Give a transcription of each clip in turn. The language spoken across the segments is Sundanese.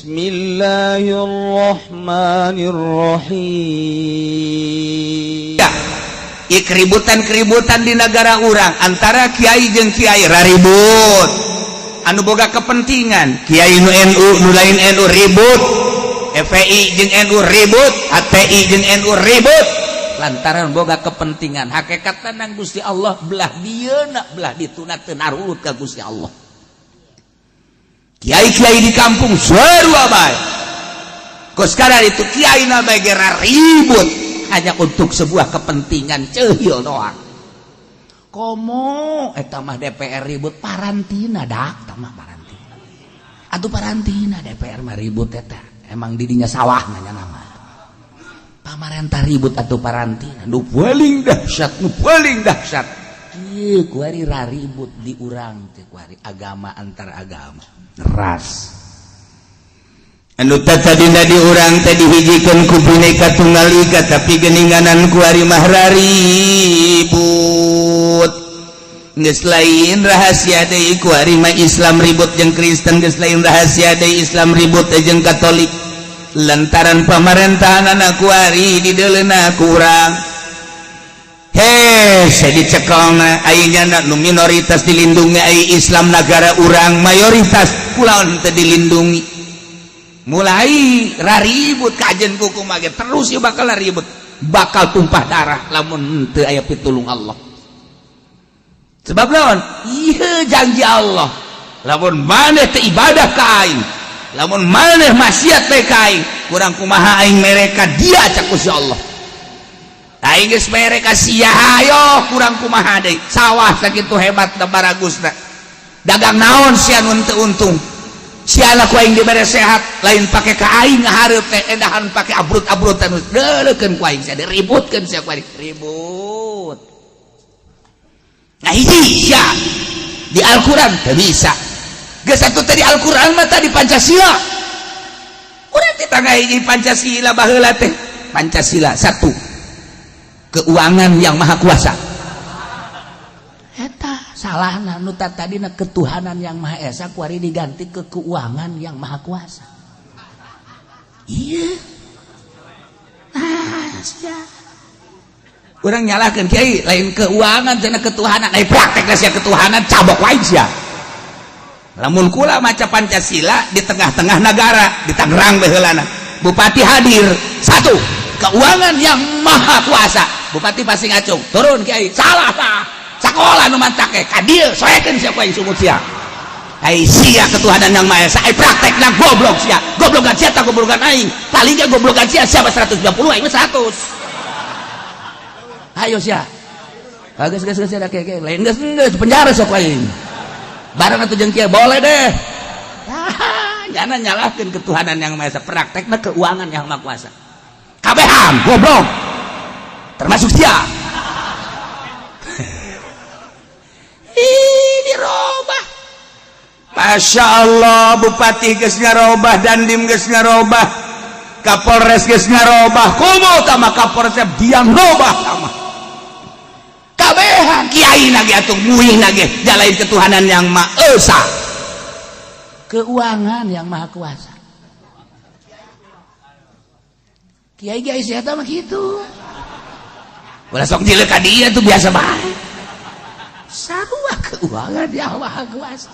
Bismillahirrahmanirrahim. Ya, keributan-keributan di negara urang antara kiai jeung kiai raribut anu boga kepentingan, kiai nu NU, nu lain NU ribut, FPI jeung NU ribut, HTI jeung NU ribut lantaran boga kepentingan. Hakikat tenang, Gusti Allah belah dieuna, belah dituna teu narurut ka Gusti Allah. Kiai-kiai di kampung sarua bae. Kok sekarang itu kiai na bae gera ribut hanya untuk sebuah kepentingan ceuhil doang. Komo eta mah DPR ribut parantina, dak mah parantina atuh, parantina DPR mah ribut. Eta emang didinya sawah nanya nama pamarentah ribut atau parantina nu paling dahsyat, nu paling dahsyat. Ieu kuari raribut di urang teh kuari agama antar agama, ras. Anu tadina di urang teh dihijikeun ku Bhinneka Tunggal Ika, tapi geninganan kuari mah raribut. Geus lain rahasia deui kuari mah Islam ribut jeung Kristen, geus lain rahasia deui Islam ribut jeung Katolik lantaran pamarentahan anak kuari dideuleuna kurang. He, saya dicekelna ayeuna nu minoritas dilindungi, ai Islam negara urang mayoritas kulaon teu dilindungi? Mulai raribut kajen kuku mage terus ya, bakal ribut, bakal tumpah darah lamun teu aya pitulung Allah. Sebab lawan ieu janji Allah, lamun maneh teu ibadah ka aing, lamun maneh maksiat teh ka aing, kurang kumaha aing mereka dia, cak Gusti Allah. Aing geus mereka sia, ayo kurang kumaha deui? Sawah sakitu hebat da baragusna, dagang naon sia nu teu untung? Siala ku aing dibere sehat, lain pake ka aing ngahareup teh, endahan pake abrut-abrutan, deuleukeun ku aing sia, diributkeun sia ku aing ribut. Nah, hiji sia di Al-Qur'an teu bisa. Geus atuh teh di Al-Qur'an mah tadi Pancasila. Urang teh tangga hiji Pancasila baheula teh. Pancasila satu, keuangan yang maha kuasa. Eta salahna, nu tadina ketuhanan yang maha esa kuari diganti ke keuangan yang maha kuasa. Iya. Nah, sia. Urang nyalahkeun kiai, lain keuangan cenah, ketuhanan. Lain praktek sia ketuhanan, cabok wae sia. Lamun kula maca Pancasila di tengah-tengah negara, di Tangerang baheulana. Bupati hadir, satu, keuangan yang maha kuasa. Bupati pasti ngacung, turun kiai, salah tah. Sekolah nu mantak ge ka dieu, soekeun sia ku aing sumut sia. Ai sia ketuhanan yang maha esa, ai praktekna goblok sia. Goblokan sia tak goblokan aing. Paling ge goblokan sia, siapa 120, aing mah 100. Ayo sia. Ah, geus geus geus ada kayak lain, geus geus penjara sok aing. Bareng atuh jeung kieu boleh deh. Ah, jangan nyalahkeun ketuhanan yang maha esa, praktekna keuangan yang maha kuasa. Kabehan goblok. Termasuk sia. Ih, dirobah. Masya Allah, Bupati geus ngarobah, Dandim geus ngarobah, Kapolres geus ngarobah, komo tama Kapolres diam robah tama. Kabehan kiai nage atuh muih nage jalain ketuhanan yang maha esa. Keuangan yang maha kuasa. Kiai kiai siapa mah kitu. Ulah sok jileuh ka dia tuh, biasa bae. Sarua keuangan yang maha kuasa.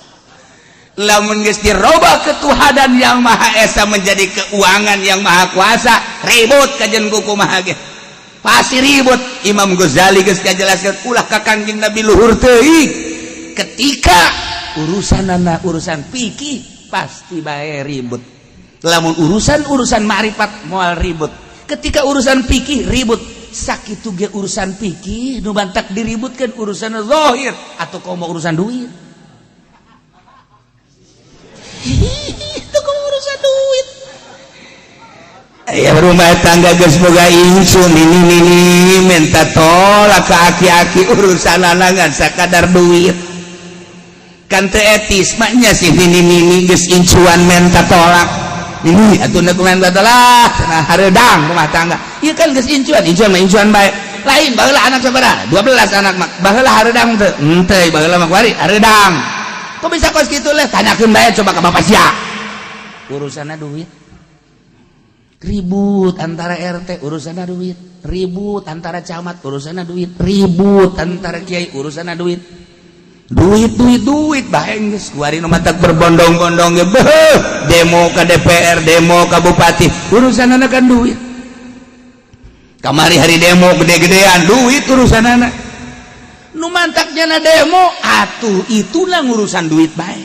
Lamun geus dirobah ketuhanan yang maha esa menjadi keuangan yang maha kuasa, ribut kajen kuku maha ge. Pasti ribut. Imam Ghazali geus ngajelaskeun, ulah ka Kangjeng Nabi luhur teuing. Ketika urusanana urusan fikih pasti bae ribut. Lamun urusan-urusan ma'rifat moal ribut. Ketika urusan fikih ribut. Sakitu ge urusan fikih nu bantak diributkan urusan zahir atau komo urusan duit. Itu komo urusan duit. Aya rumah tangga geus boga incu, nini nini minta tolak ke aki-aki, urusan ngan sakadar duit. Kan teu etis maknya si nini nini geus incuan minta tolak ini atuh nek minta tolak cenah hareudang rumah tangga. Ieu kan geus incuan, incuan mah incuan bae. Lain baheula anak sabaraha? 12 anak mah. Baheula hareudang teu? Henteu, baheula mah kuari hareudang. Kok bisa kos kitu leh? Tanyakeun bae coba ka bapak sia. Urusanna duit. Ribut antara RT, urusanna duit. Ribut antara camat, urusanna duit. Ribut antara kiai, urusanna duit. Duit, duit, duit bae geus. Kuari nu matak berbondong-bondong ge, beuh, demo ka DPR, demo ka bupati, urusanna kan duit. Kamari hari demo gede-gedean, duit urusanana. Nu mantaknya na demo atuh itulah ngurusan duit bae.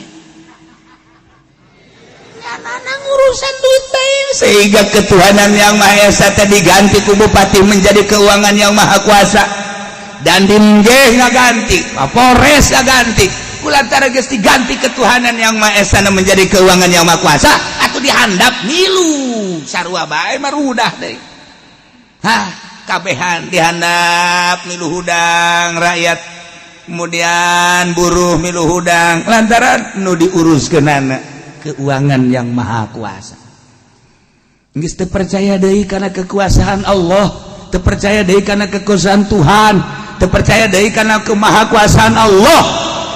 Nyanana ngurusan duit bae, sehingga ketuhanan yang Maha Esa tadi diganti ku bupati menjadi keuangan yang Maha Kuasa. Dandim ge ngaganti, Kapolres ngaganti, kulantara geus diganti ketuhanan yang Maha Esa menjadi keuangan yang Maha Kuasa, atau dihandap milu sarua bae marudah deui. Hah, kabehan dihandap milu hudang rakyat, kemudian buruh milu hudang lantaran nu diuruskeunana keuangan yang Maha Kuasa. Geus teu percaya deui kana kekuasaan Allah, teu percaya deui kana kekuasaan Tuhan, teu percaya deui kana kemahakuasaan Allah.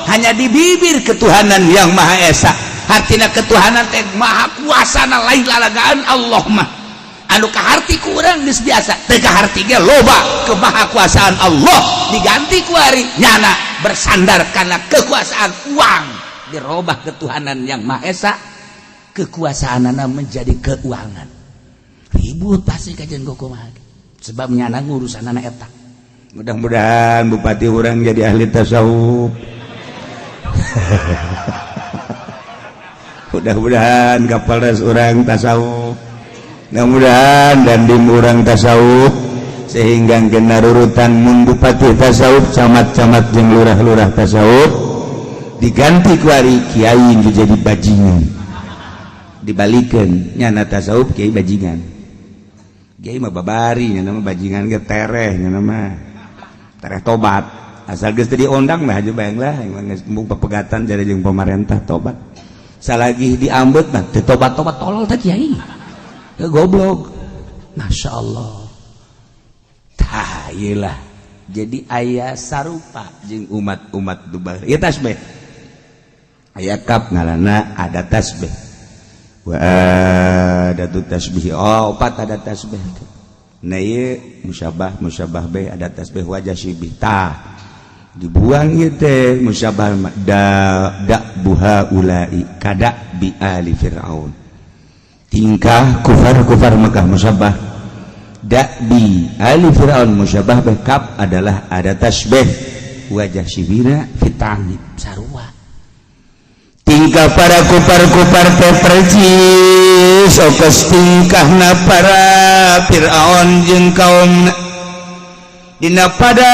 Hanya di bibir ketuhanan yang Maha Esa. Artinya ketuhanan teh maha kuasa na, lain lalagaan Allah mah. Anu kaharti kurang geus biasa, teu kaharti ge loba. Kemahakuasaan Allah diganti ku ari nyana bersandar karena kekuasaan uang. Dirobah ketuhanan yang Maha Esa, kekuasaanana menjadi keuangan. Ribut pasti kajian kumaha, sebab nyana ngurusan anak eta. Mudah-mudahan bupati urang jadi ahli tasawuf. Mudah-mudahan Kapolres urang tasawuf. Mudah-mudahan Dandim urang tasawuf, sehingga kena rurutan mun bupati tasawuf, camat-camat jeung lurah-lurah tasawuf, diganti ku ari kiai jadi bajingan. Dibalikan, nyana tasawuf, kiai bajingan. Kiai mah babari, nyana mah bajingan ge tereh, nyana mah tereh tobat. Asal geus teu diondang mah aja bayang lah, geus embung pepegatan jadi jeung pemerintah tobat. Salagi diambet mah teu tobat-tobat, tolol teh kiai. Ya, goblok. Masya Allah. Tah, iyalah. Jadi aya sarupa jeung umat-umat Dubai. Ieu tasbih. Aya kap ngaranna ada tasbih. Wa ada tasbih. Oh, opat ada tasbih. Nah, ieu musyabah, musyabah be ada tasbih wajah syibih. Tah. Dibuang ieu teh musyabah da da buha ulai kada bi ali fir'aun. Tingkah kufar-kufar Mekah musyabah da'bi ali fir'aun, musyabah be kap adalah ada tasbih wajah syibina fitanib Sarua. Tingkah para kupar-kupar teh percis okos tingkahna para Fir'aun jeung kaum. Dina pada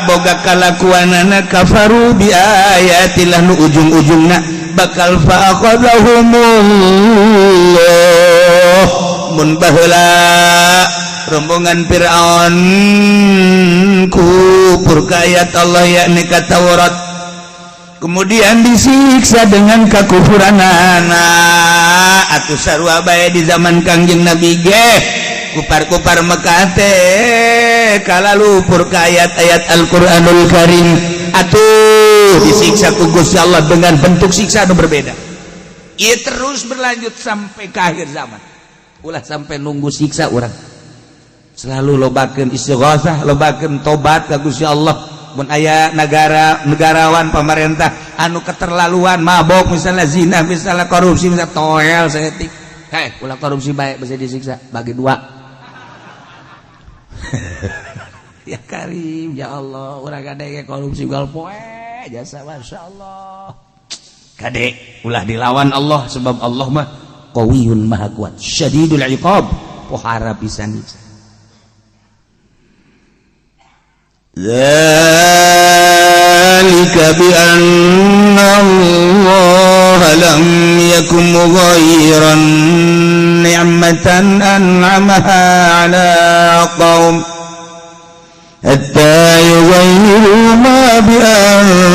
boga kalakuanana kafaru bi ayatillah, nu ujung-ujungna bakal fa akhadhahumullah. Mun baheula rombongan Fir'aun kufur ka ayat Allah, yakni ka Taurat, kemudian disiksa dengan kakufuranana, atuh sarua bae di zaman Kangjeng Nabi ge kupar-kupar Mekah teh kalalupur ka ayat-ayat Al-Qur'anul Karim, atuh disiksa ku Gusti Allah dengan bentuk siksa anu berbeda. Ia terus berlanjut sampai ke akhir zaman. Ulah sampai nunggu siksa urang, selalu lobakeun istighosah, lobakeun tobat ka Gusti Allah. Mun aya negara, negarawan, pemerintah anu keterlaluan, mabok misalnya, zina misalnya, korupsi misalnya, toel saeutik. Hei, ulah korupsi baik, bisa disiksa bagi dua. Ya Karim, ya Allah, urang kade korupsi gal poe jasa. Masya Allah, kade ulah dilawan Allah, sebab Allah mah qawiyun, maha kuat, syadidul iqab, pohara pisan nyiksa. ذلك بأن الله لم يكن مغيرا نعمة أنعمها على قوم حتى يغيروا ما بأنفسهم.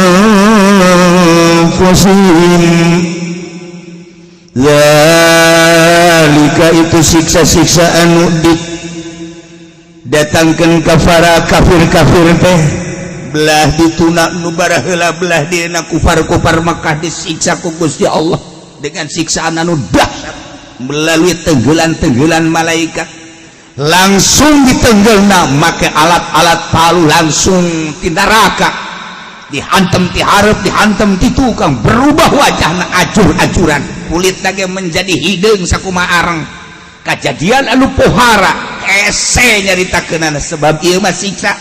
ذلك itu siksa-siksa anu datangkan kafara kafir-kafir teh belah dituna nu baraheula, belah dina kufar-kufar Makkah disiksa ku Gusti Allah. dengan siksaan anu dahsyat melalui tenggelan-tenggelan malaikat, langsung ditenggelna make alat-alat palu, langsung ti neraka dihantem ti hareup, dihantem ti tukang, berubah wajahna acur-acuran, kulit lagi menjadi hideung sakumaha areng. Kejadian anu pohara hese nyaritakeunana, sebab ieu mah siksa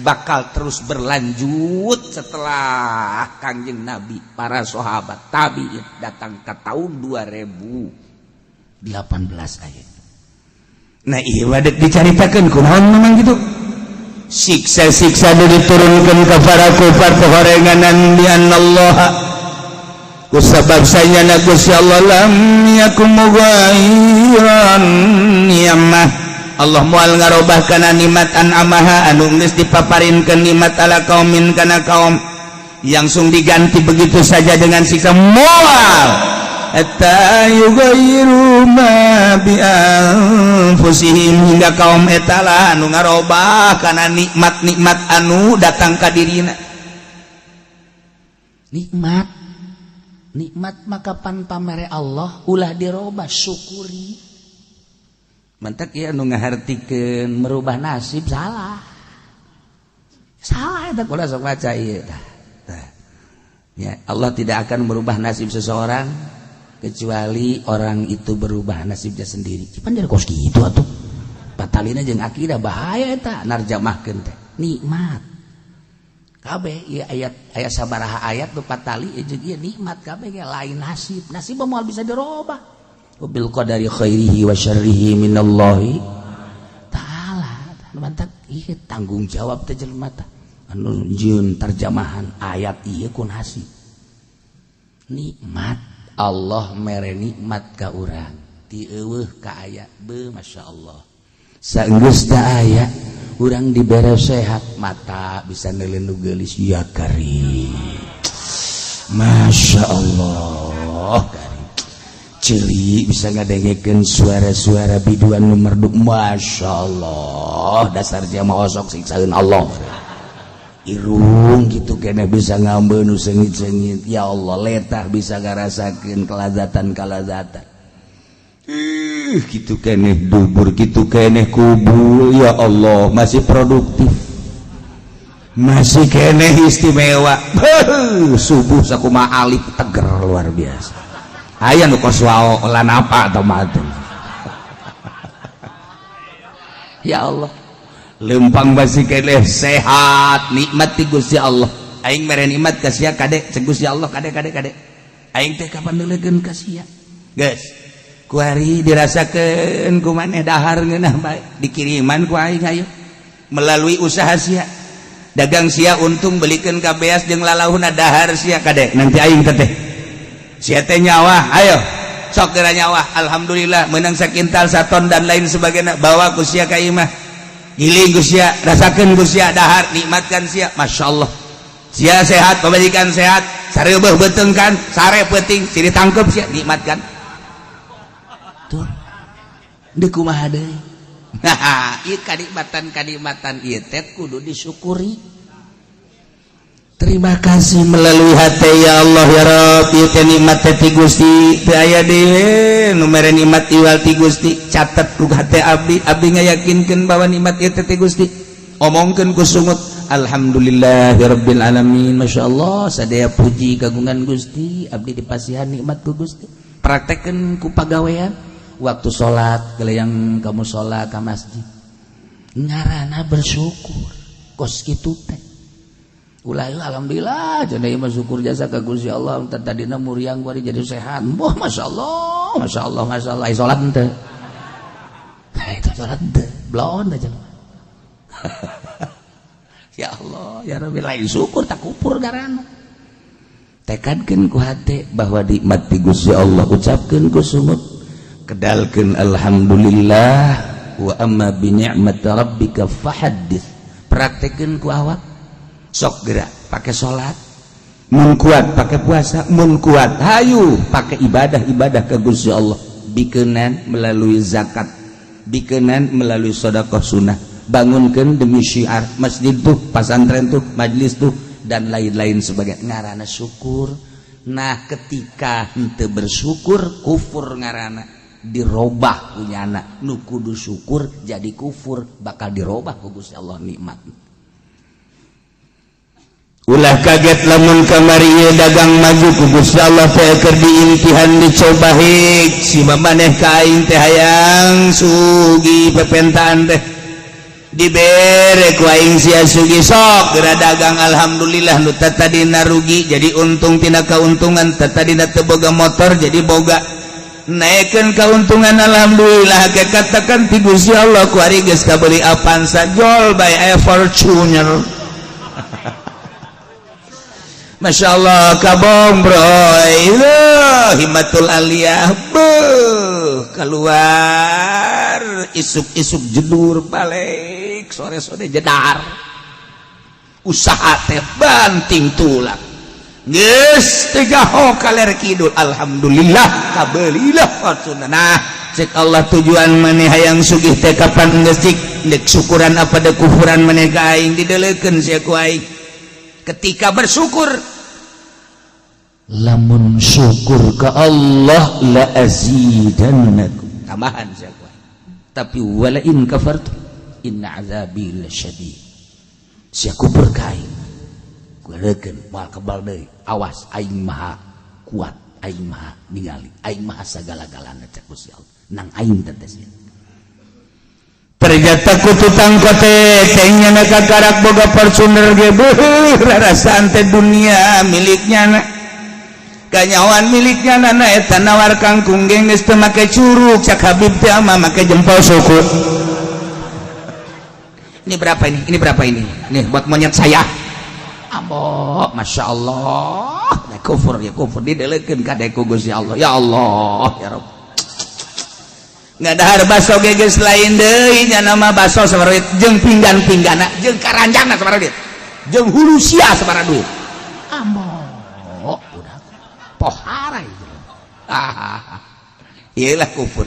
bakal terus berlanjut setelah Kangjeng Nabi, para sahabat, tabiin, datang ke tahun 2018 aya. Nah, iya wadek dicaritakeun kunaon memang gitu siksa-siksa diturunkan ke para kufar pehorenganan bi Allah, kusabab sanyana Gusti Allah lam yakum mughayyiran ni'mah, Allah moal ngarobah kana nikmat an'amaha anu geus dipaparinkeun nikmat ala kaumin kana kaum, langsung diganti begitu saja dengan siksa, moal, hatta yughayyiru ma bi anfusihim, hingga kaum eta lah anu ngarobah kana nikmat-nikmat anu datang ka dirina. Nikmat nikmat maka pan pamere Allah ulah dirobah, syukuri. Mantak ya anu ngahartikeun merubah nasib salah, salah eta. Ulah sok maca ieu tah. Tah. Ya, Allah tidak akan merubah nasib seseorang kecuali orang itu berubah nasibnya sendiri. Pan dari kos kitu atuh, batalina jeung akidah, bahaya eta narjamahkeun teh. Nikmat kabeh ieu ayat, ayat sabaraha ayat nu patali jeung ieu nikmat kabeh ge lain nasib. Nasib moal bisa dirobah. Bil qadari khairihi wa syarrihi minallahi ta'ala. Mantak ieu tanggung jawab teh jelema tah anu jieun terjemahan ayat ieu ku nasib. Nikmat Allah mere nikmat ka urang ti eueuh ka aya, be Masya Allah. Saenggeus da aya, urang dibere sehat, mata bisa neuleun nu geulis, ya karim, Masya Allah karim. Ceuli bisa ngadengekeun suara-suara biduan nu merdu, Masya Allah, dasar jama osok siksaeun Allah. Irung gitu kene bisa ngambeun nu seungit-seungit, ya Allah. Letah bisa ngarasakeun kelazatan-kelazatan. Ih, gitu keneh dubur, gitu keneh kubul, ya Allah, masih produktif, masih keneh istimewa. Beuh, subuh sakumaha alif teger, luar biasa. Aya nu kos wao lan apa atau mati. Ya Allah, lempang masih keneh sehat, nikmat ti Gusti Allah. Aing mere nikmat ka sia, kade, cek Gusti Allah, kade, kade, kade, aing teh kapan neulekeun ka sia? Geus kuari dirasakeun ku maneh, dahar ngeunah bae dikiriman ku aing. Ayo melalui usaha sia, dagang sia untung, belikeun ka beas jeung lalauhna, dahar sia, kade, nanti aing teh sia teh nyawa, ayo sok geura nyawa, alhamdulillah menang sakintal, saton, dan lain sebagainya, bawa ku sia ka imah, giling ku sia, rasakeun ku sia dahar, nikmatkan sia. Masya Allah, sia sehat, pamajikan sehat, sareubeuh beuteung kan sare peuting sini tangkep sia, nikmatkan Tuh deuk kumaha deui? Nah, ieu kanikmatan-kanikmatan ieu teh kudu disyukuri. Terima kasih melalui hati, ya Allah, ya Rabb, ieu teh nikmat teh ti Gusti, teu aya deui nu mere nikmat iwal ti Gusti. Catet ku hate abdi, abdi ngayakinkeun bahwa nikmat ieu teh ti Gusti. Omongkeun ku sungut, alhamdulillahirabbil alamin, masyaallah, sadaya puji kagungan Gusti, abdi dipasihan nikmat ku Gusti. Praktekkeun ku pagawean, Waktu salat yang kamu salat ke masjid, ngarana bersyukur kos kitu teh. Ulah alhamdulillah cenah ieu mah syukur jasa ka Gusti Allah, tadina muriang bari jadi sehat. Wah, masyaallah, masyaallah, masyaallah. Ai salat henteu? Itu salat henteu, bloon aja. Ya Allah, ya Rabbi, lain syukur tak kupur garana. Tekadkeun ku hate bahwa nikmat ti Gusti Allah, ucapkeun ku sungut, kedalkeun alhamdulillah, wa amma bi ni'mati rabbika fahaddits. Praktekeun ku awak, sok gerak pakai salat, mun kuat pakai puasa, mun kuat hayu pakai ibadah-ibadah ke Gusti Allah, bikenan melalui zakat, bikenan melalui sedekah sunnah, bangunkan demi syiar masjid tuh, pasantren tuh, majlis tuh, dan lain-lain sebagai Ngarana syukur. Nah, ketika henteu bersyukur, kufur ngaranna, dirobah ku nyana. Nu kudu syukur jadi kufur, bakal dirobah ku Gusti Allah nikmat. Ulah kaget lamun kamari ieu dagang maju ku Gusti Allah teh keur diimtihan, dicoba. Hik si maneh ka aing teh hayang sugih, pepentaan teh dibere ku aing sia sugih. Sok geura dagang, alhamdulillah, nu tadina rugi jadi untung, tina keuntungan tadina teu boga motor jadi boga, naikkan keuntungan, alhamdulillah. Ke katakan ti Gusti Allah, ku ari geus kabeli Avanza, jol bae aya Fortuner. Masya Allah, kabong bro, himmatul aliyah, beuh, keluar isuk-isuk jedur, balik sore-sore jedar. Usaha teh banting tulang, geus teu gaho kaler kidul, alhamdulillah kabelilah Fortuner. Nah, cek Allah, tujuan maneh hayang sugih teh kapan geus cik dek syukuran apa dek kufuran maneh ka aing? Dideleukeun sia ku aing ketika bersyukur. Lamun syukur ke Allah, la azidannakum, tambahan sia ku aing. Tapi wala in kafartum inna azabi lasyadid. Sia kufur ka aing, kurekeun moal kebal deui. Awas, aing maha kuat, aing maha ningali, aing maha sagala-galana, cek Gusti Allah. Nang aing teh sia. Ternyata ku tukang kote teh nyana kakarak boga Fortuner ge, beuh, rarasaan teh dunia miliknya na, kanyawan miliknya nana. Eta nawar kangkung ge geus teu make curug, cak Habib teh mah make jempol suku. Ini berapa ini? Ini berapa ini? Nih buat monyet saya. Ambo, masya Allah. Nah, kufur ya kufur, didelekeun ka ku Gusti Allah. Ya Allah, ya Rabb. Ngadahar baso ge geus lain deui nya, nama baso sabaraha duit, jeung pinggan-pinggana jeung karanjangna sabaraha duit, jeung hulu sia sabaraha duit. Ambo, udah pohara itu. Ah, iyalah kufur.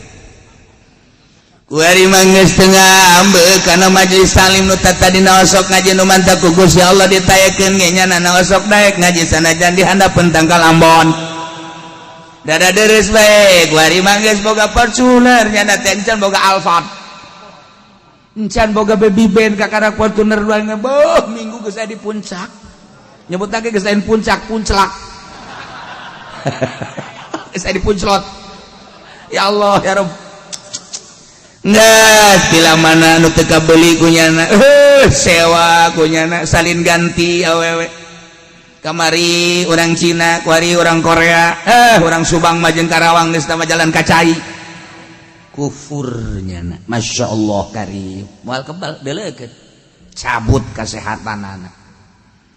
Kuari mah geus teu ngambek kana majelis taklim. Nu tadina osok ngaji, nu mantap ku Gusti Allah ditayakeun ge nya na osok daek ngaji sanajan di handapeun tangkal ambon. Dada deres bae. Kuari mah geus boga Fortuner, nya teh encan boga Alphard, Encan boga baby band, kakara Fortuner dua. Beuh, minggu geus aya di puncak. Nyebut lagi geus lain puncak, punclak. Geus aya di punclot. Ya Allah, ya Rabb. Nggak, bila mana nu teu kabeli kunyana, sewa kunyana, salin ganti awewe. Kamari orang Cina, kuari orang Korea, orang Subang majeng Karawang geus tama jalan kacai. Kufurnya na. Masya Allah karim. Moal kebal, deleukeun. Cabut kesehatan anak.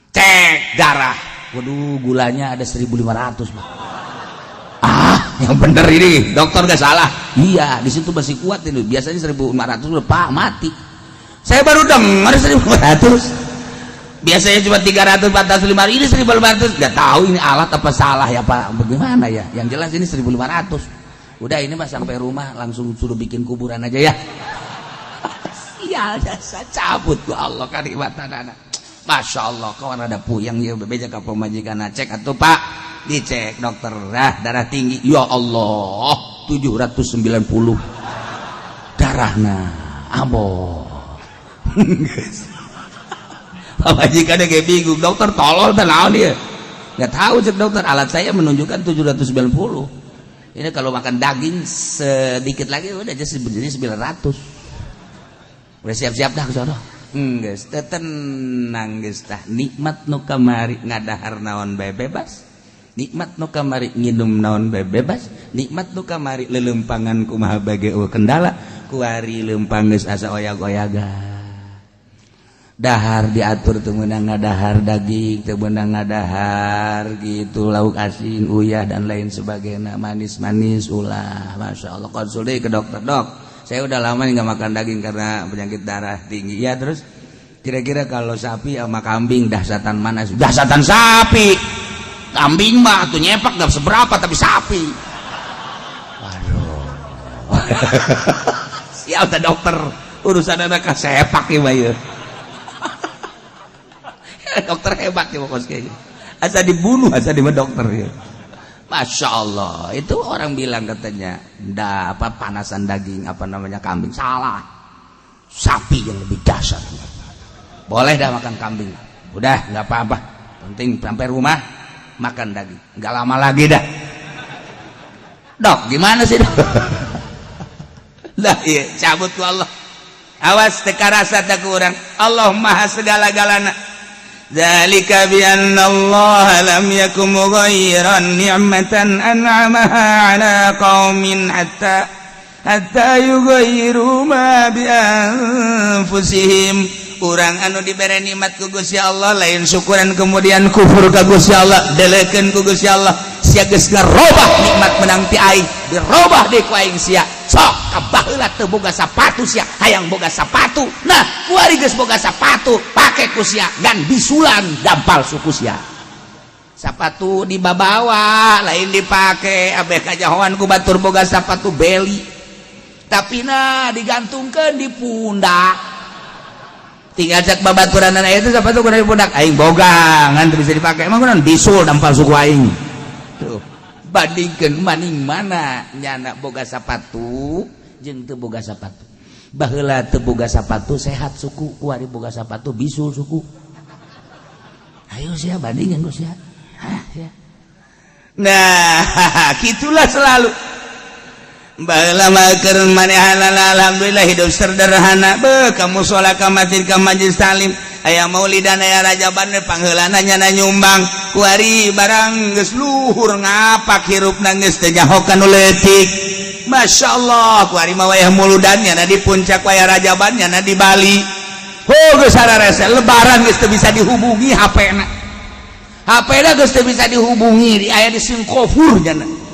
Cek darah. Waduh, gulanya ada 1500 mah. Ah, yang bener ini, dokter gak salah. Iya, di situ masih kuat ini. Biasanya 1500 udah pak mati. Saya baru dengar 1500. Biasanya cuma 300, 400, 500, ini 1500. Gak tahu ini alat apa salah ya, Pak. Bagaimana ya? Yang jelas ini 1500. Udah, ini mah sampai rumah langsung suruh bikin kuburan aja ya. Sial jasa, cabut ku Allah kanikmatan anak. Masya Allah, kawan ada puyeng ya, bebeja ka pamajikan, cek atuh, Pak. Dicek dokter, ah, darah tinggi. Ya Allah, 790 darahna. Ambo. Pamajikan kayak bingung, dokter tolol teh naon dia? Nggak tahu, cek dokter, alat saya menunjukkan 790. Ini kalau makan daging sedikit lagi udah aja sebenarnya 900. Udah siap-siap dah ke sono. Geus teh tenang geus tah. Nikmat nu kamari ngadahar naon bae bebas. Nikmat nu kamari nginum naon bae bebas. Nikmat nu kamari lelempangan kumaha bae eueuh kendala. Kuari lempang geus asa oyag-oyagan. Dahar diatur, teu meunang ngadahar daging, teu meunang ngadahar gitu lauk asin, uyah dan lain sebagainya, manis-manis ulah. Masya Allah, konsul deui ke dokter, "Dok, saya udah lama nggak makan daging karena penyakit darah tinggi." "Ya, terus kira-kira kalau sapi sama kambing dahsatan mana?" "Dahsatan sapi. Kambing mah tuh nyepak nggak seberapa, tapi sapi." Waduh, siap dokter, urusan anak sepak ya, ya. Dokter hebat ya pokoknya, asa dibunuh asa di dokter ya. Masya Allah, itu orang bilang katanya ndak apa panasan daging, apa namanya, kambing. Salah, sapi yang lebih dasar. Boleh dah makan kambing, udah nggak apa-apa, penting sampai rumah makan daging. Nggak lama lagi dah, Dok. Gimana sih, Dok? Lah iya, cabut ku Allah. Awas, teu karasa tak kurang. Allah Maha segala-galana. Dzalika bi anna Allah lam yakum mughayyiran ni'matan an'amaha ala qaumin hatta hatta yughayyiru ma bi anfusihim. Urang anu dibere nikmat ku Gusti Allah lain syukuran, kemudian kufur ka Gusti Allah, delekeun ku Gusti Allah. Sia geus ngarobah nikmat menang ti aing, dirobah deui ku aing. Sia sok ka baheula teu boga sapatu, sia hayang boga sapatu. Nah, kuari geus boga sapatu, pake ku sia gan bisulan dampal suku sia. Sapatu dibabawa, lain dipake. Abeh kajahoan ku batur boga sapatu beli, tapi nah digantungkeun di pundak. Tinggal cek babaturan itu, sapatu kudu di pundak, aing boga ngan teu bisa dipake. Emang kunaon? Bisul dampal suku aing. Tuh, bandingkan maning mana nyana boga sapatu jeung teu boga sapatu. Baheula teu boga sapatu sehat suku, kuari boga sapatu bisul suku. Ayo sia, bandingkan ku sia. Hah, sia. Nah, gitulah selalu. Baheula mah keur manehanana alhamdulillah hidup sederhana, be ka musola, ka masjid, ka majlis taklim, aya maulidan, aya rajaban, pangheulana nyana nyumbang. Kuari barang geus luhur ngapak, hirupna geus teu nyaho ka nu leutik. Masya Allah, kuari mah wayah muludan nyana di Puncak, wayah rajaban nyana di Bali. Oh, geus sararese. Lebaran geus teu bisa dihubungi HP-na, HP-na geus teu bisa dihubungi, di aya di singkofur nyana.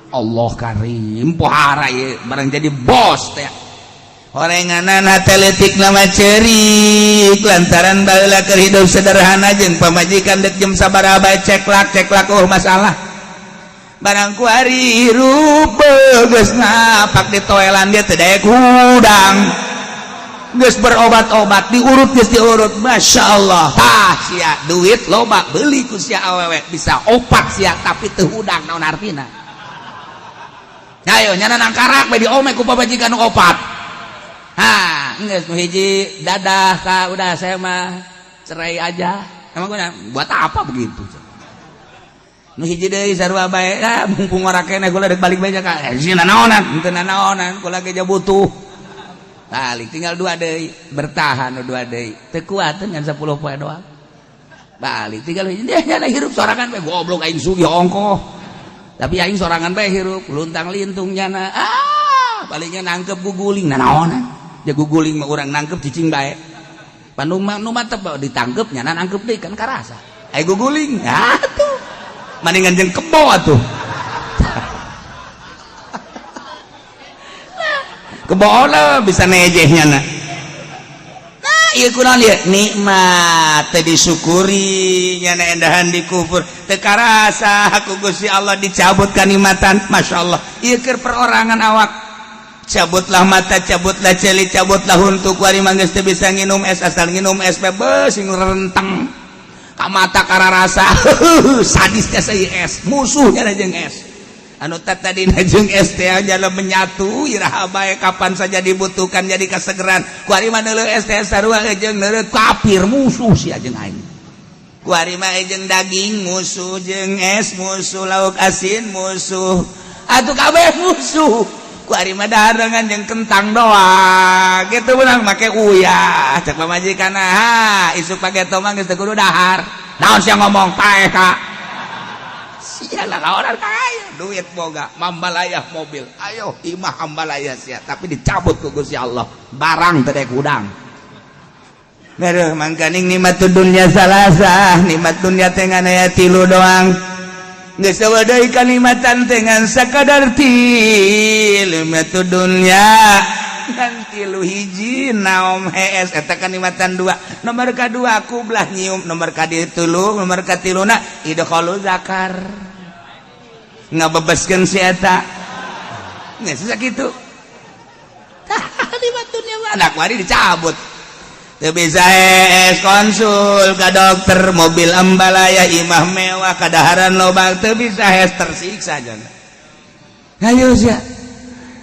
Allah karim, pohara ye barang jadi bos teh. Orenganan hate leutik nama cerik lantaran baheula keur hidup sederhana jeung pamajikan dek jam sabaraha bae ceklak ceklak, oh masalah. Barang kuari hirup geus ngapak, di toelan dia teu daek hudang, geus berobat-obat, diurut, geus diurut. Masya Allah. Tah sia, duit loba, beli ku sia awewe bisa opat sia, tapi teu hudang, naon artina? Ayo nyana nangkarak bae diome ku pamajikan nu opat. Ha, geus nu hiji dadah ka, udah saya mah cerai aja. Emang gua buat apa begitu? Nu hiji deui sarua bae, ah mumpung ora keneh kula dek balik bae ka. Eh, sih nanaonan, henteu nanaonan, kula ge butuh. Balik tinggal dua deui, bertahan nu dua deui. Teu kuat ngan 10 poe doang. Balik tinggal hiji, dia nyana hirup sorangan bae, goblok aing sugih ongkoh. Tapi aing sorangan bae hirup, luntang lintung nyana. Ah, palingnya nangkep guguling, nanaonan. Ya guguling mah urang nangkep cicing bae. Bandung mah nu mantep ditangkep, nyana nangkep deui kan karasa. Ai guguling, ah tuh. Mendingan jeung kebo atuh. Kebo lah bisa nejeh nyana. Nah, ieu kunaon ieu? Nikmat teu disyukuri, nyana endahan di kufur. Teu karasa ku Gusti Allah dicabut kanikmatan. Masya Allah. Ieu keur perorangan awak. Cabutlah mata, cabutlah ceuli, cabutlah huntu. Kuari mah geus teu bisa nginum es, asal nginum es bae sing renteng. Ka mata kararasa sadisnya saya es, musuhnya jeung es. Anu tadina jeung es teh jalan menyatu iraha bae, kapan saja dibutuhkan jadi kasegeran. Kuari mah neuleuh es teh sarua jeung neuleuh kafir, musuh sia jeung aing. Kuari mah jeung daging musuh, jeung es musuh, lauk asin musuh, atuh kabeh musuh. Kuari mah dahareungan jeung kentang doang gitu, menang make uyah. Cek pamajikan, ha isuk pake tomang geus teu kudu dahar. Naon sia ngomong paeh ka sia lah. Orang kaya duit boga, mambalayah mobil, ayo imah ambalaya sia, tapi dicabut ku Gusti Allah barang teu daek hudang. Aduh, mangkaning nikmat dunya salasah, nikmat dunya teh ngan aya tilu doang. Geus eueuh deui kanikmatan teh ngan sakadar tilu. Nikmat dunya ngan tilu: hiji naom hees, eta kanikmatan. Dua, nomor kadua kublah nyium, nomor katilu, nomor katiluna idkhalu zakar, ngabebaskeun si eta. Geus sakitu. Tah, nikmat dunya mah anak wari dicabut. Teu bisa hees konsul ka dokter, mobil ambalaya, imah mewah, kadaharan loba, teu bisa hees, tersiksa jangan. Ayo sia.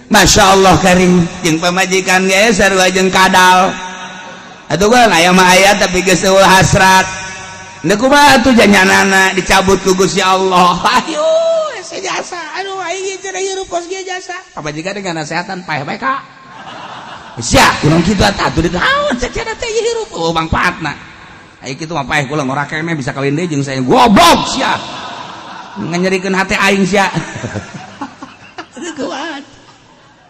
Masya Allah karing jeung pamajikan ge sarua jeung kadal. Atuh kan aya mah aya, tapi geus eueuh hasrat. Ndek kumaha atuh janyanana dicabut ku Gusti Allah. Ayo hese jasa. Aduh, aing cenah hirup kos ge jasa. Pamajikan dengan nasehatan paeh bae ka. Sia, kurang kitu atuh di naon cenah teh hirup oh mangfaatna. Aing kitu mah paeh kula ngora keneh bisa kawin deui jeung saya. Goblok sia. Nganyerikeun hate aing sia. Kuat.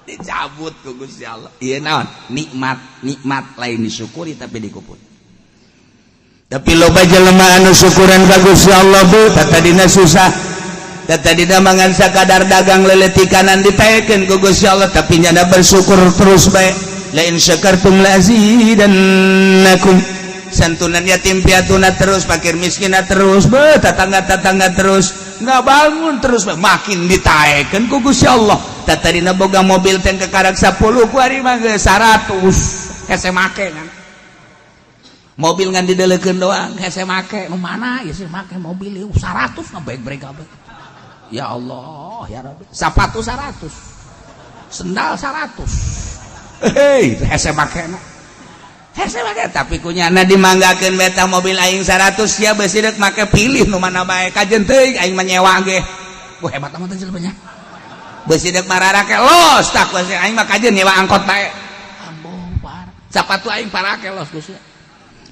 Dicabut ku Gusti Allah. Ieu naon? Nikmat, nikmat lain disyukuri tapi dikupur. Tapi loba jelema anu syukuran ka Gusti Allah bu, tadina susah. Tadina mangan sakadar dagang leletikanan ditaekeun ku Gusti Allah, tapi nyana bersyukur terus bae. La in syakartum la azidannakum. Santunan yatim piatuna terus, fakir miskina terus, be tetangga-tetangga terus, nggak bangun terus, be. Makin ditaekeun ku Gusti Allah. Tadina boga mobil teh kekarak 10, ku ari mah geus 100. Hese make kan. Mobil ngan dideleukeun doang, hese make. Nu mana ya sih make mobil ieu 100 ngabaik-baik kabeh. Ya Allah, ya Rabbi. Sepatu 100. Sendal 100. Hei, hese make na. Hese make, tapi kunyana dimanggakeun beta mobil aing 100 ya beusi deuk make pilih nu mana bae, kajen teuing aing mah nyewa ge. Wah, hebat amat teh jelema nya. Beusi deuk mararake los tak beusi aing mah kajen nyewa angkot bae. Ambung par. Sapatu aing parake los Gusti.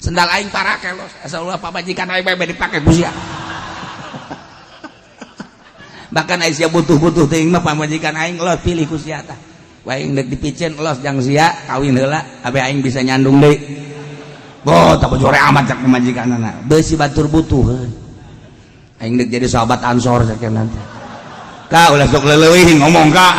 Sendal aing parake los. Asal ulah pamajikan aing bae dipake Gusti. Bahkan aing sia butuh-butuh teuing mah pamajikan aing los pilih ku sia tah. Aing deuk dipicen los jang sia kawin heula abe aing bisa nyandung deui. Boh, tak bojore amat cak pamajikanana. Beusi batur butuh. Aing deuk jadi sahabat Ansor sakeun nanti. Kak, ulah sok leuwih ngomong kak.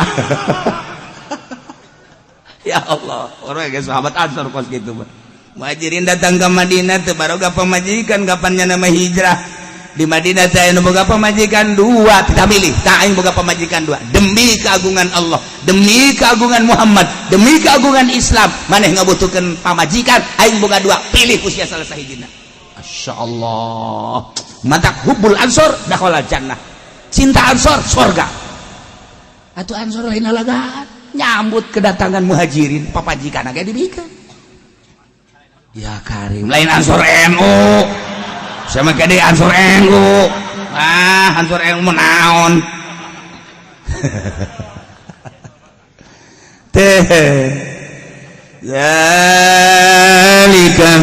Ya Allah, orang ge sahabat Ansor kos kitu mah. Muhajirin datang ke Madinah teu baroga pamajikan, kapannya nama hijrah. Di Madinah teh anu boga pamajikan dua, tidak milih. Tak, aing boga pamajikan dua demi keagungan Allah, demi keagungan Muhammad, demi keagungan Islam. Maneh ngabutuhkeun pamajikan, aing boga dua, pilih ku sia salah sahijina. Masya Allah, matak hubbul ansor dakhala jannah, cinta ansor sorga. Atuh ansor lain lalagaan nyambut kedatangan muhajirin, papajikan agak dibikeun. Ya Karim, lain ansor NU sama gede ansor NU. Ah, ansor NU naon teh. Zalika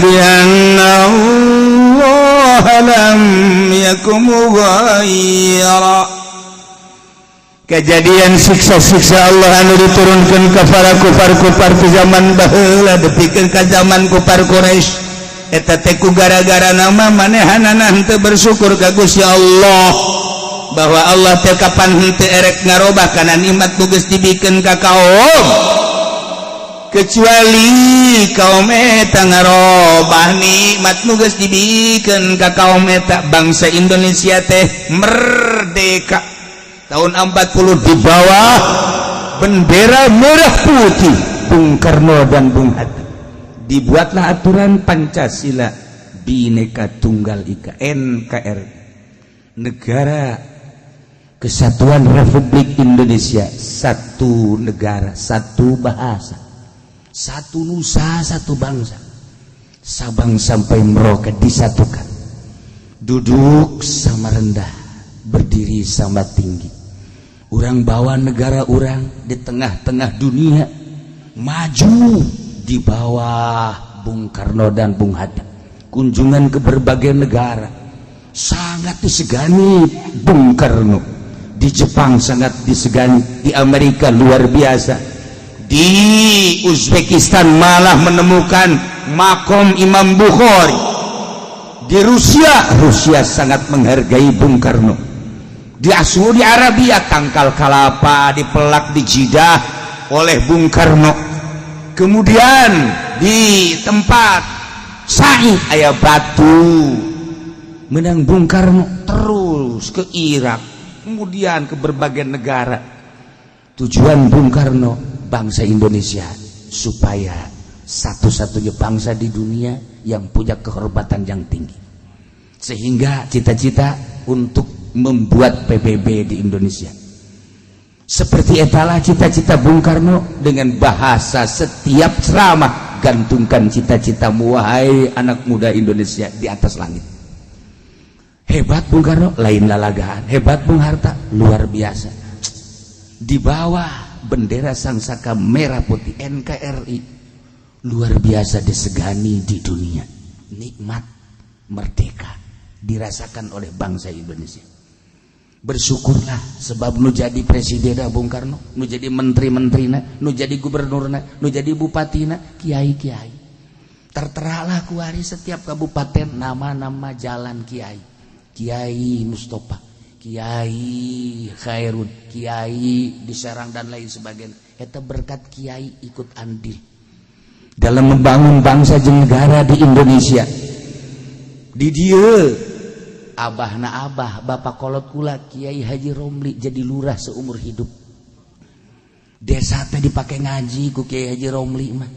bi anna Allah lam yakum mughayyira. Kejadian siksa-siksa Allah anu diturunkan ke para kufar-kufar di zaman baheula depikeun ka zaman kufar Quraisy eta teh ku gara-gara nama manehanana henteu bersyukur ka Gusti Allah, bahwa Allah teh kapan henteu erek ngarobah kana nikmat nu geus dibikeun ka kaum, kecuali kaum eta ngarobah nikmat nu geus dibikeun ka kaum eta. Bangsa Indonesia teh merdeka tahun 40 di bawah bendera merah putih Bung Karno dan Bung Hatta. Dibuatlah aturan Pancasila, Bhinneka Tunggal Ika, NKRI, Negara Kesatuan Republik Indonesia, satu negara, satu bahasa, satu nusa, satu bangsa. Sabang sampai Merauke disatukan, duduk sama rendah, berdiri sama tinggi. Orang bawa negara orang di tengah-tengah dunia maju di bawah Bung Karno dan Bung Hatta. Kunjungan ke berbagai negara sangat disegani Bung Karno. Di Jepang sangat disegani, di Amerika luar biasa, di Uzbekistan malah menemukan makom Imam Bukhari. Di Rusia, Rusia sangat menghargai Bung Karno. Di Saudi Arabia, tangkal kalapa dipelak di Jidah oleh Bung Karno. Kemudian di tempat Sa'i aya batu menang Bung Karno. Terus ke Irak, kemudian ke berbagai negara. Tujuan Bung Karno, bangsa Indonesia supaya Satu-satunya bangsa di dunia yang punya kehormatan yang tinggi, sehingga cita-cita untuk membuat PBB di Indonesia. Seperti etalah cita-cita Bung Karno dengan bahasa setiap ceramah, "Gantungkan cita-citamu, wahai anak muda Indonesia, di atas langit." Hebat Bung Karno, lain lalagaan. Hebat Bung Hatta, luar biasa. Di bawah bendera Sang Saka Merah Putih, NKRI luar biasa disegani di dunia. Nikmat merdeka dirasakan oleh bangsa Indonesia. Bersyukurlah, sebab nu jadi presiden Bung Karno, nu jadi menteri-menterina, nu jadi gubernurna, nu jadi bupatina kiai-kiai. Terteralah kuari setiap kabupaten nama-nama jalan kiai, Kiai Mustafa, Kiai Khairun, Kiai di Serang, dan lain sebagainya. Eta berkat kiai ikut andil dalam membangun bangsa jeung negara di Indonesia. Di dieu abah na abah, bapak kolot kula, Kiai Haji Romli, jadi lurah seumur hidup. Desa teh dipakai ngaji ku Kiai Haji Romli mah.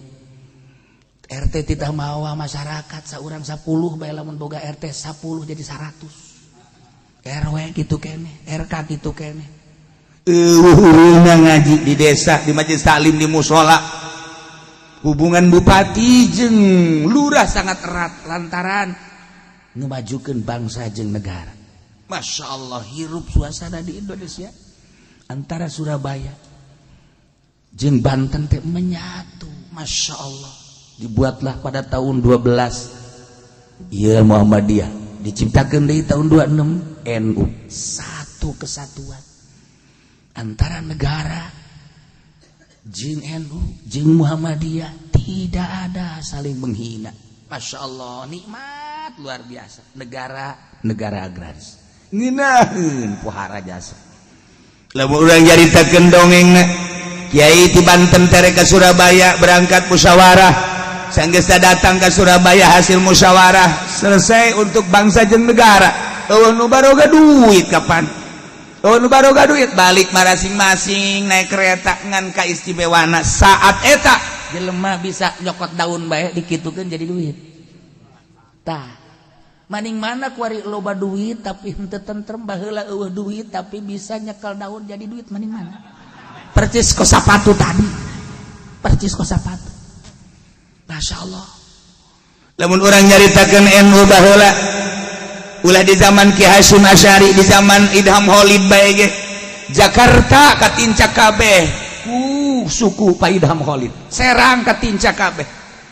RT tidak mawa masyarakat seorang 10 bae, lamun boga RT 10 jadi 100. RW gitu kene, RK gitu kene. Euweuh ngaji di desa, di majelis taklim, di musola. Hubungan bupati jeung lurah sangat erat lantaran ngemajukan bangsa jeung negara. Masya Allah, hirup suasana di Indonesia antara Surabaya jeung Banten teh menyatu. Masya Allah, dibuatlah pada tahun 12 iya Muhammadiyah, diciptakan di tahun 26 NU, satu kesatuan antara negara jeung NU jeung Muhammadiyah, tidak ada saling menghina. Masya Allah, nikmat luar biasa. Negara, negara agraris, ngeunaheun pohara jasa. Lamun urang nyaritakeun dongeng, Kiai di Banten tere ke Surabaya, berangkat musyawarah. Sanggeus datang ke Surabaya, hasil musyawarah selesai untuk bangsa jeung negara. Euweuh nu baroga duit. Kapan euweuh nu baroga duit? Balik masing-masing naik kereta, ngan kaistimewana saat eta jelema bisa nyokot daun bae dikitukeun jadi duit. Tah, maning mana kuari loba duit tapi henteu tentrem, baheula euweuh duit tapi bisa nyekel daun jadi duit, maning mana? Percis kos sapatu tadi, percis kos sapatu. Masya Allah. Lamun urang nyaritakeun NU baheula, ulah di zaman Ki Hasyim Asy'ari, di zaman Idham Holid bae ge, Jakarta katincak kabeh ku suku Pak Idham Holid, Serang katincak kabeh,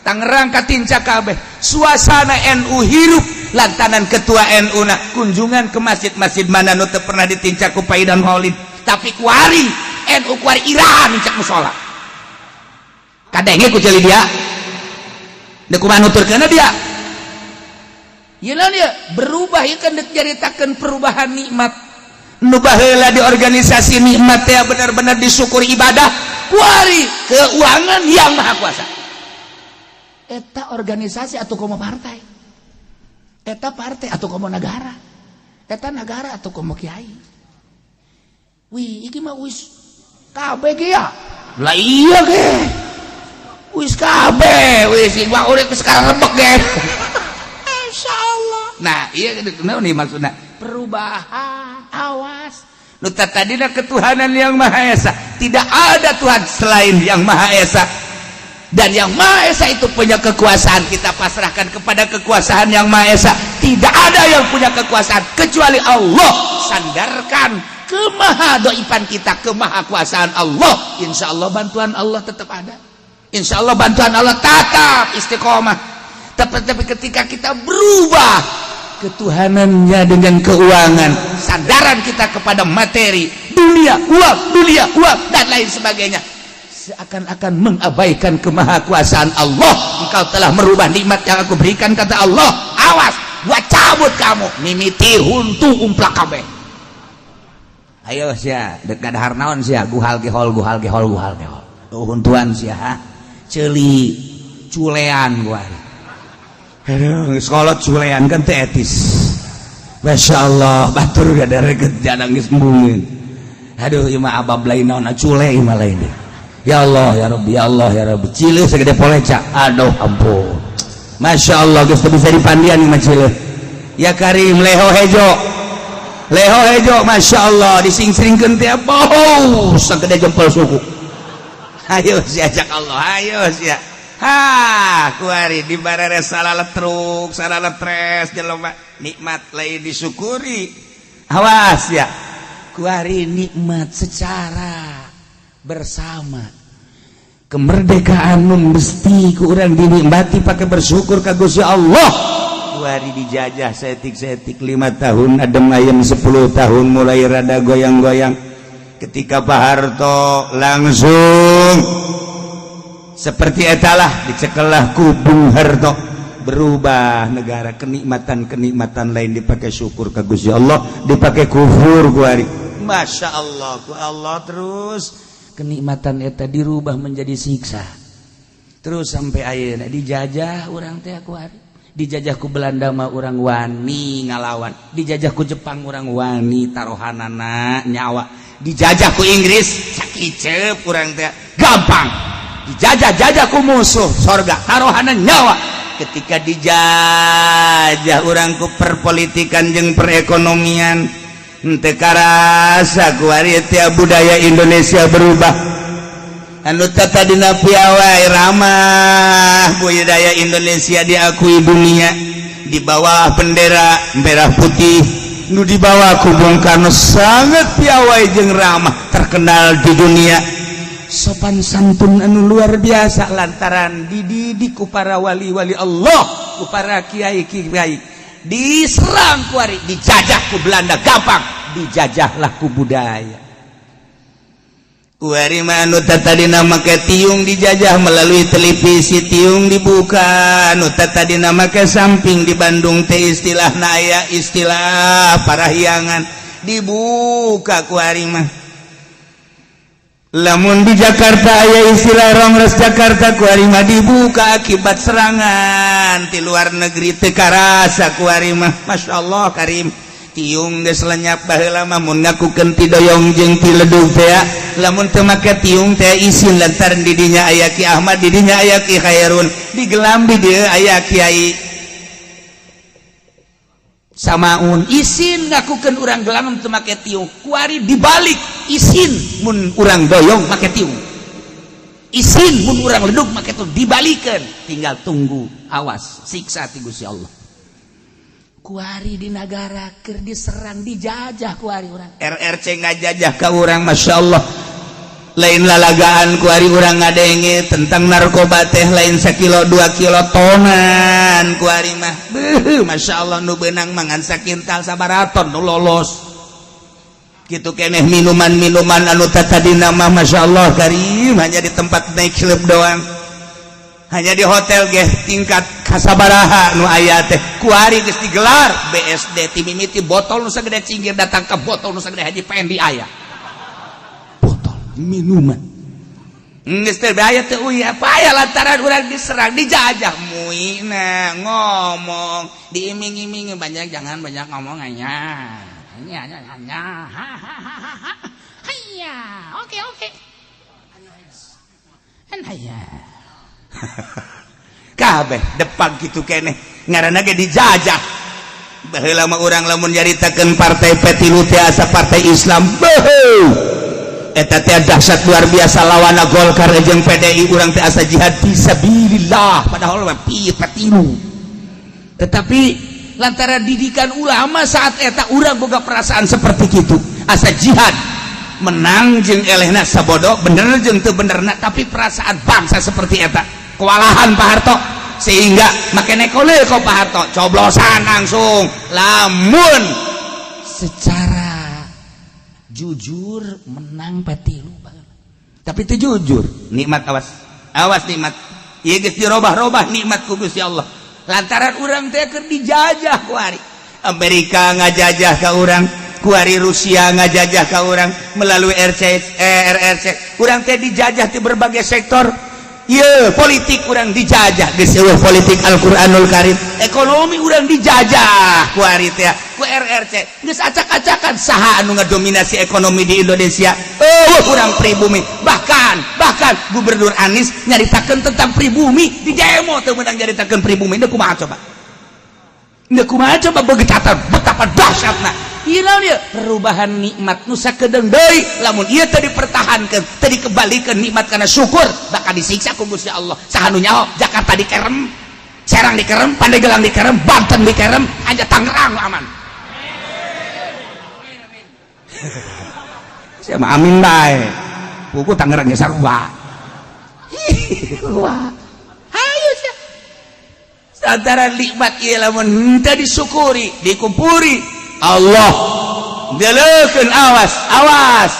Tangerang katincak kabeh. Suasana NU hirup lantaran ketua NU na kunjungan ke masjid-masjid mana nu teu pernah ditincak ku Pak Idham Holid. Tapi kuari NU kuari iraha nincak musola? Kadenge ku ceuli dia, deuk kumaha nuturkeunna dia? Ieu naon ieu? Berubah ieu kan, deuk nyaritakeun perubahan nikmat. Nu baheula di organisasi nikmat teh benar-benar disyukuri ibadah, kuari keuangan yang maha kuasa. Eta organisasi atau komo partai, eta partai atau komo negara, eta negara atau komo kiai. Wih, iki mah wis kabeh ge ya lah. Iya ge wis kabeh, wis mah urip sekarang rebek ge. Insyaallah. Nah, iya, naon nih maksudna perubahan? Awas. Nu tadina ketuhanan yang maha esa, tidak ada Tuhan selain yang maha esa, dan yang maha esa itu punya kekuasaan. Kita pasrahkan kepada kekuasaan yang maha esa. Tidak ada yang punya kekuasaan kecuali Allah. Sandarkan kemahadoipan kita, kemahakuasaan Allah. Insya Allah bantuan Allah tetap ada, insya Allah bantuan Allah tetap istiqomah. Tapi ketika kita berubah ketuhanannya dengan keuangan, sandaran kita kepada materi dunia, uang dunia, uang, dan lain sebagainya, seakan-akan mengabaikan kemahakuasaan Allah. "Engkau telah merubah nikmat yang aku berikan," kata Allah. "Awas, gua cabut kamu." Mimiti huntu umplak kabeh. Ayo sia, dekat dahar naon sia? Guhal gehol, guhal gehol, guhal gehol. Oh, huntuan sia, ha? Ceuli culean gua. Aduh, sekolah culean kan teh etis. Masya Allah, batur gak ada reget, jangan geus embungeun. Aduh, ieu mah abab lain naon, cule ieu mah lain deh. Ya Allah, ya Rabbi, ya Allah, ya Rabbi. Cileuh segede poleca, aduh ampun, Masya Allah, geus teu bisa dipandian mah cileuh. Ya Karim, leho hejo, leho hejo, Masya Allah, dising-singkeun teh bau segede jempol suku. Ayo sia, cak Allah, ayo sia. Ha, kuari di barere salah truk, salah tres jelema nikmat lain disyukuri. Awas ya. Kuari nikmat secara bersama. Kemerdekaan nu mesti ku urang dinikmati pakai bersyukur ka Gusti Allah. Kuari dijajah saeutik-saeutik 5 tahun adem ayem, 10 tahun mulai rada goyang-goyang. Ketika Pak Harto langsung seperti etalah, dicekelah ku Bung Harto, berubah negara, kenikmatan-kenikmatan lain dipakai syukur ke Gusti Allah, dipakai kufur kuari. Masya Allah, ku Allah terus kenikmatan eta dirubah menjadi siksa terus sampai ayeuna dijajah urang teh kuari. Dijajah ku Belanda mah urang wani ngalawan, dijajah ku Jepang urang wani taruhanana nyawa, dijajah ku Inggris sakicep urang teh gampang, dijajah-jajah ku musuh sorga taruhana nyawa. Ketika dijajah urang ku perpolitikan jeung perekonomian, henteu karasa kuari tiap budaya Indonesia berubah. Anu tadina piawai ramah, budaya Indonesia diakui dunia di bawah bendera merah putih nu dibawa ku Bung Karno, sangat piawai jeung ramah, terkenal di dunia, sopan santun anu luar biasa lantaran dididik ku para wali-wali Allah, ku para kiai kiai. Diserang kuari, dijajah ku Belanda gampang, dijajahlah ku budaya. Kuari mah anu tadina make tiung dijajah melalui televisi, tiung dibuka. Anu tadina make samping, di Bandung teh istilah naya istilah parahyangan, dibuka kuari mah. Lamun di Jakarta aya istilah Rongres Jakarta, kuari mah dibuka akibat serangan di luar negeri. Teu karasa kuari mah, Masya Allah Karim, tiung geus lenyap. Baheula mah mun ngakukeun ti doyong jeung ti ledug teh, lamun teu make tiung teh isin, lantaran di dinya aya Ki Ahmad, di dinya aya Ki Khairun, di Gelam di dieu aya Kiai Samaun, isin ngakukeun urang Gelam teu make tiung. Kuari dibalik, isin mun urang doyong make tiung, isin mun urang ledug make tiung. Dibalikeun, tinggal tunggu, awas siksa ti Gusti Allah. Kuari di negara keur diserang, dijajah kuari urang, RRC ngajajah ka urang, Masya Allah, lain lalagaan. Kuari urang ngadenge tentang narkoba teh lain sakilo 2 kilo, tonan kuari mah. Beuh, Masya Allah, nu beunang mangan sakintal sabaraton nu lolos gitu keneh. Minuman-minuman anu tadina mah, Masya Allah Karim, hanya di tempat naik klub doang, hanya di hotel geh tingkat kasabaraha nu aya teh, kuari geus digelar BSD. Ti mimiti botol nu sagede cinggir datang ke botol nu sagede Haji Pendi, aya botol minuman geus teh aya teh uy apa aya, lantaran urang diserang, dijajah. Muina ngomong diiming-iming, banyak, jangan banyak ngomong, hanya hanya hanya hanya oke oke hanya kabeh depan gitu keneh, ngaranna ge dijajah. Baheula mah urang lamun nyaritakeun partai P3 teh asa partai Islam, beuh, eta teh dahsyat luar biasa, lawana Golkar jeung PDI. Urang teh asa jihad fisabilillah, padahal mah P3. Tetapi lantaran didikan ulama saat eta, urang boga perasaan seperti gitu, asa jihad menang jeung elehna sabodo, bener jeung teu benerna, tapi perasaan bangsa seperti eta. Kewalahan Pak Harto, sehingga make nekole kok Pak Harto coblosan langsung. Lamun secara jujur menang P3, tapi itu jujur nikmat, awas awas nikmat ieu geus dirobah-robah nikmat ku Gusti Allah lantaran urang teh keur dijajah. Kuari Amerika ngajajah ka urang, kuari Rusia ngajajah ka urang melalui RC, RRC. Urang teh dijajah di berbagai sektor. Ye, politik urang dijajah, geus eueuh politik Al-Qur'anul Karim. Ekonomi urang dijajah kuari teh ku RRC geus acak-acakan. Saha anu ngadominasi ekonomi di Indonesia? Oh, urang pribumi. Bahkan bahkan Gubernur Anies nyaritakeun tentang pribumi di demo, teu meunang nyaritakeun pribumi. Ini kumaha coba? Ini kumaha coba? Begitu betapa dahsyatna. Ieu naon ieu? Perubahan nikmat nu sakedeung deui. Lamun ieu teu dipertahankeun, teu dikembalikan nikmat karena syukur, bakal disiksa ku Gusti Allah. Saha nu nyaho? Jakarta dikerem, Serang dikerem, Pandeglang dikerem, Banten dikerem, hanya Tangerang aman. Siapa amin bae. Buku Tangerang ge sarua. Wah. Hayu sia. Antara nikmat ieu lamun henteu disyukuri, dikumpuri, Allah deleukeun, awas, awas.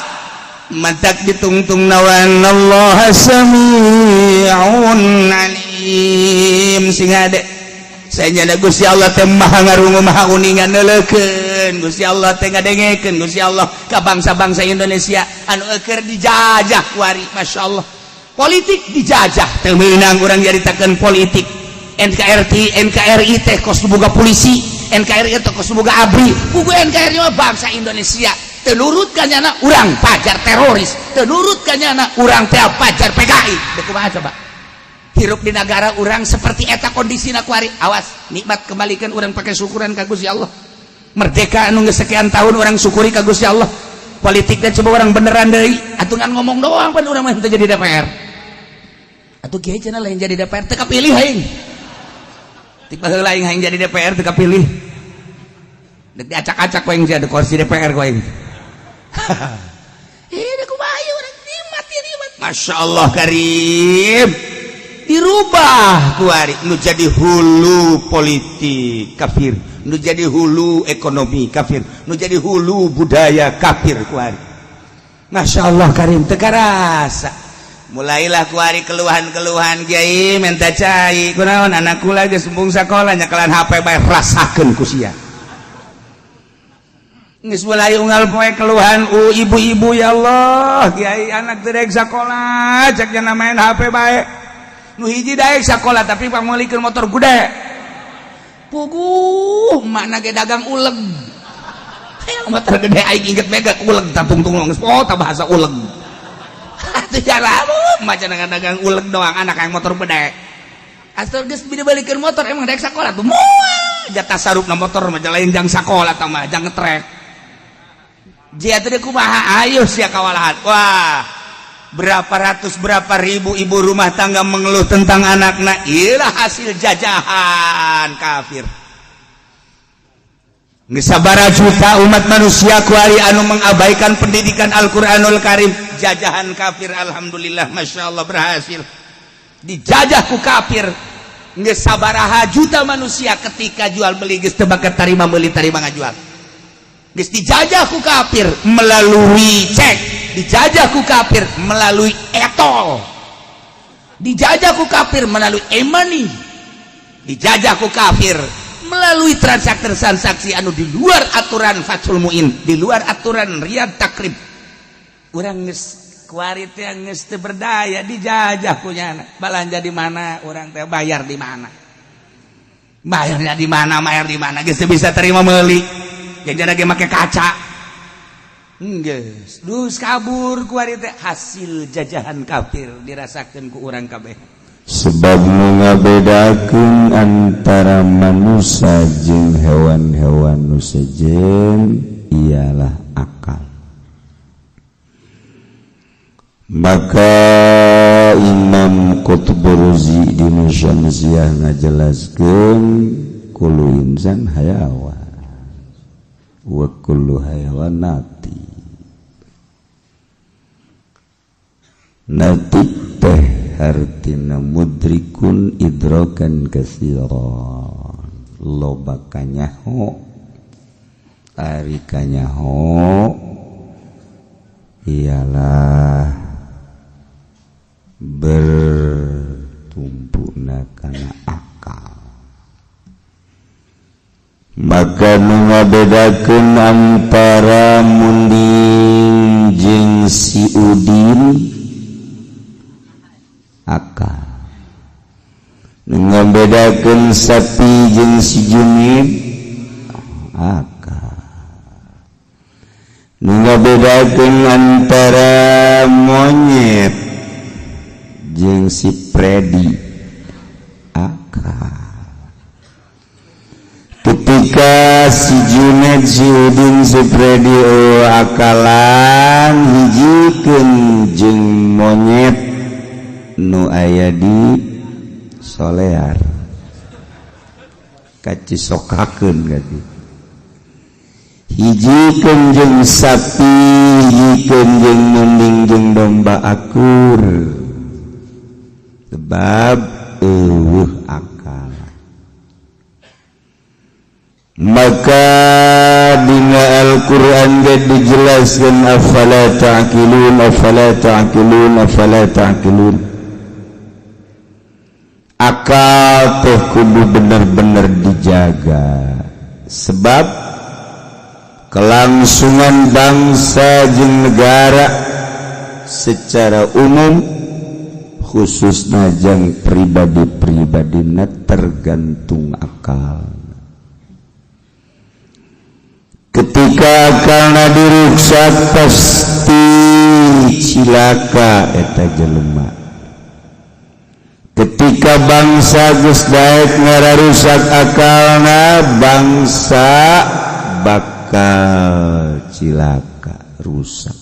Mantak ditungtung nawan Allah sami'un alim sing ade. Saya nyana Gusti Allah teh maha ngarungu, maha uningan. Neuleukeun Gusti Allah teh, ngadengekeun Gusti Allah ka bangsa-bangsa Indonesia anu eueur dijajah kuari. Masya Allah, politik dijajah, teu meunang urang nyaritakeun politik NKRI. NKRI teh kos boga polisi, NKRI teh kos boga ABRI. Buku NKRI mah bangsa Indonesia. Teu nurut ka nyana, urang pajar teroris. Teu nurut ka nyana, urang teh pajar PKI. Dek kumaha coba hirup di negara urang seperti eta kondisina kuari? Awas, nikmat kembalikan, urang pakai syukuran ka Gusti Allah. Merdeka anu geus sekian tahun, urang syukuri ka Gusti Allah. Politiknya coba urang beneran deui atuh, ngan ngomong doang pan urang mah teu jadi DPR atuh. Kiai cenah lain jadi DPR, teu kapilih aing. Ti baheula aing hayang jadi DPR, teu kapilih. Dek diacak-acak ku aing sia kursi DPR ku aing. Ini kumaha urang? Nikmat ya, nikmat. Masya Allah Karim, dirubah kuari. Nu jadi hulu politik kafir, nu jadi hulu ekonomi kafir, nu jadi hulu budaya kafir kuari. Masya Allah Karim, teu karasa mulailah kuari keluhan-keluhan. Kiai, minta cai. Kunaon? Anakku lagi sembung sekolah nyekelan HP bae, rasakeun ku sia. Geus mulai unggal poe keluhan ibu-ibu, ya Allah Kiai, anak teu daek sakola, cek main HP bae. Nu hiji daek sakola, tapi pangmeulikeun motor gede. Puguh makna ge dagang uleg. Hayang motor gede, aing inget mega uleg tungtung geus oh ta bahasa uleg. Atuh cara maca dagang uleg doang, anak yang motor gede. Asal geus dibalikeun motor, emang daek sakola tuh moal. Jatah sarupna motor mah lain jang sakola tah mah, jang ngetrek. Jia teh kumaha? Ayo sia kawalahan. Wah, berapa ratus, berapa ribu ibu rumah tangga mengeluh tentang anaknya. Iyalah hasil jajahan kafir. Sabara juta umat manusia kuari anu mengabaikan pendidikan Al-Quranul Karim. Jajahan kafir, alhamdulillah, Masya Allah, berhasil dijajah ku kafir. Geus sabaraha juta manusia ketika jual beli geus teu bakal tarima meuli, tarima ngajual. Geus dijajah ku kafir melalui cek, dijajah ku kafir melalui e-tol, dijajah ku kafir melalui e-money, dijajah ku kafir melalui transaksi-transaksi anu di luar aturan Fathul Muin, di luar aturan Riyad Takrib. Urang geus kuari teh geus teu berdaya, dijajah ku nyana. Balanja di mana urang teh? Bayar di mana? Bayarnya di mana? Bayar di mana? Geus teu bisa terima meuli, jajan lagi make kaca. Geus dus kabur kuari teh. Hasil jajahan kafir dirasakeun ku urang kabeh. Sebab nu ngabedakeun antara manusia jeung hewan-hewan nu sejen ialah akal. Maka Imam Qutb Ruzi di Syamsiah ngajelaskeun, kullu insan hayawan wa kullu hayawan nati. Nati teh hartina mudrikun idrokan kasiron, loba kanyaho. Ari kanyaho ialah bertumpukna kana akal. Maka nu ngabedakeun antara munding jeung si Udin akal, nu ngabedakeun sapi jeung si Junid akal. Nu ngabedakeun antara monyet jeung si Freddy akal. Ketika si Junet, si Udin, si Freddy, oh, akalan, hijikeun jeung monyet nu aya di Solear, kacisokakeun gadi, hijikeun jeung sapi, hijikeun jeung munding jeung domba, akur, sebab euweuh akal. Maka dina Al-Qur'an ge dijelaskan, afala ta'qilun, afala ta'qilun, afala ta'qilun. Akal teh kudu bener-bener dijaga, sebab kelangsungan bangsa jeung negara secara umum, khususnya jang pribadi-pribadina, tergantung akal. Ketika akalna diruksak, pasti cilaka eta jelema. Ketika bangsa geus daek ngararusak akalna, bangsa bakal cilaka, rusak,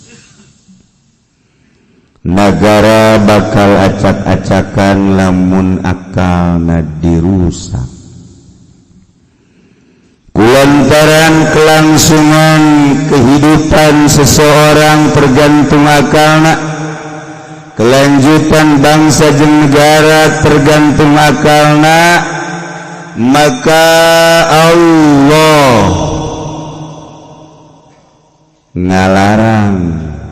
negara bakal acak-acakan lamun akalna dirusak. Kulantaran kelangsungan kehidupan seseorang tergantung akalna, kelanjutan bangsa jeung negara tergantung akalna, maka Allah ngalarang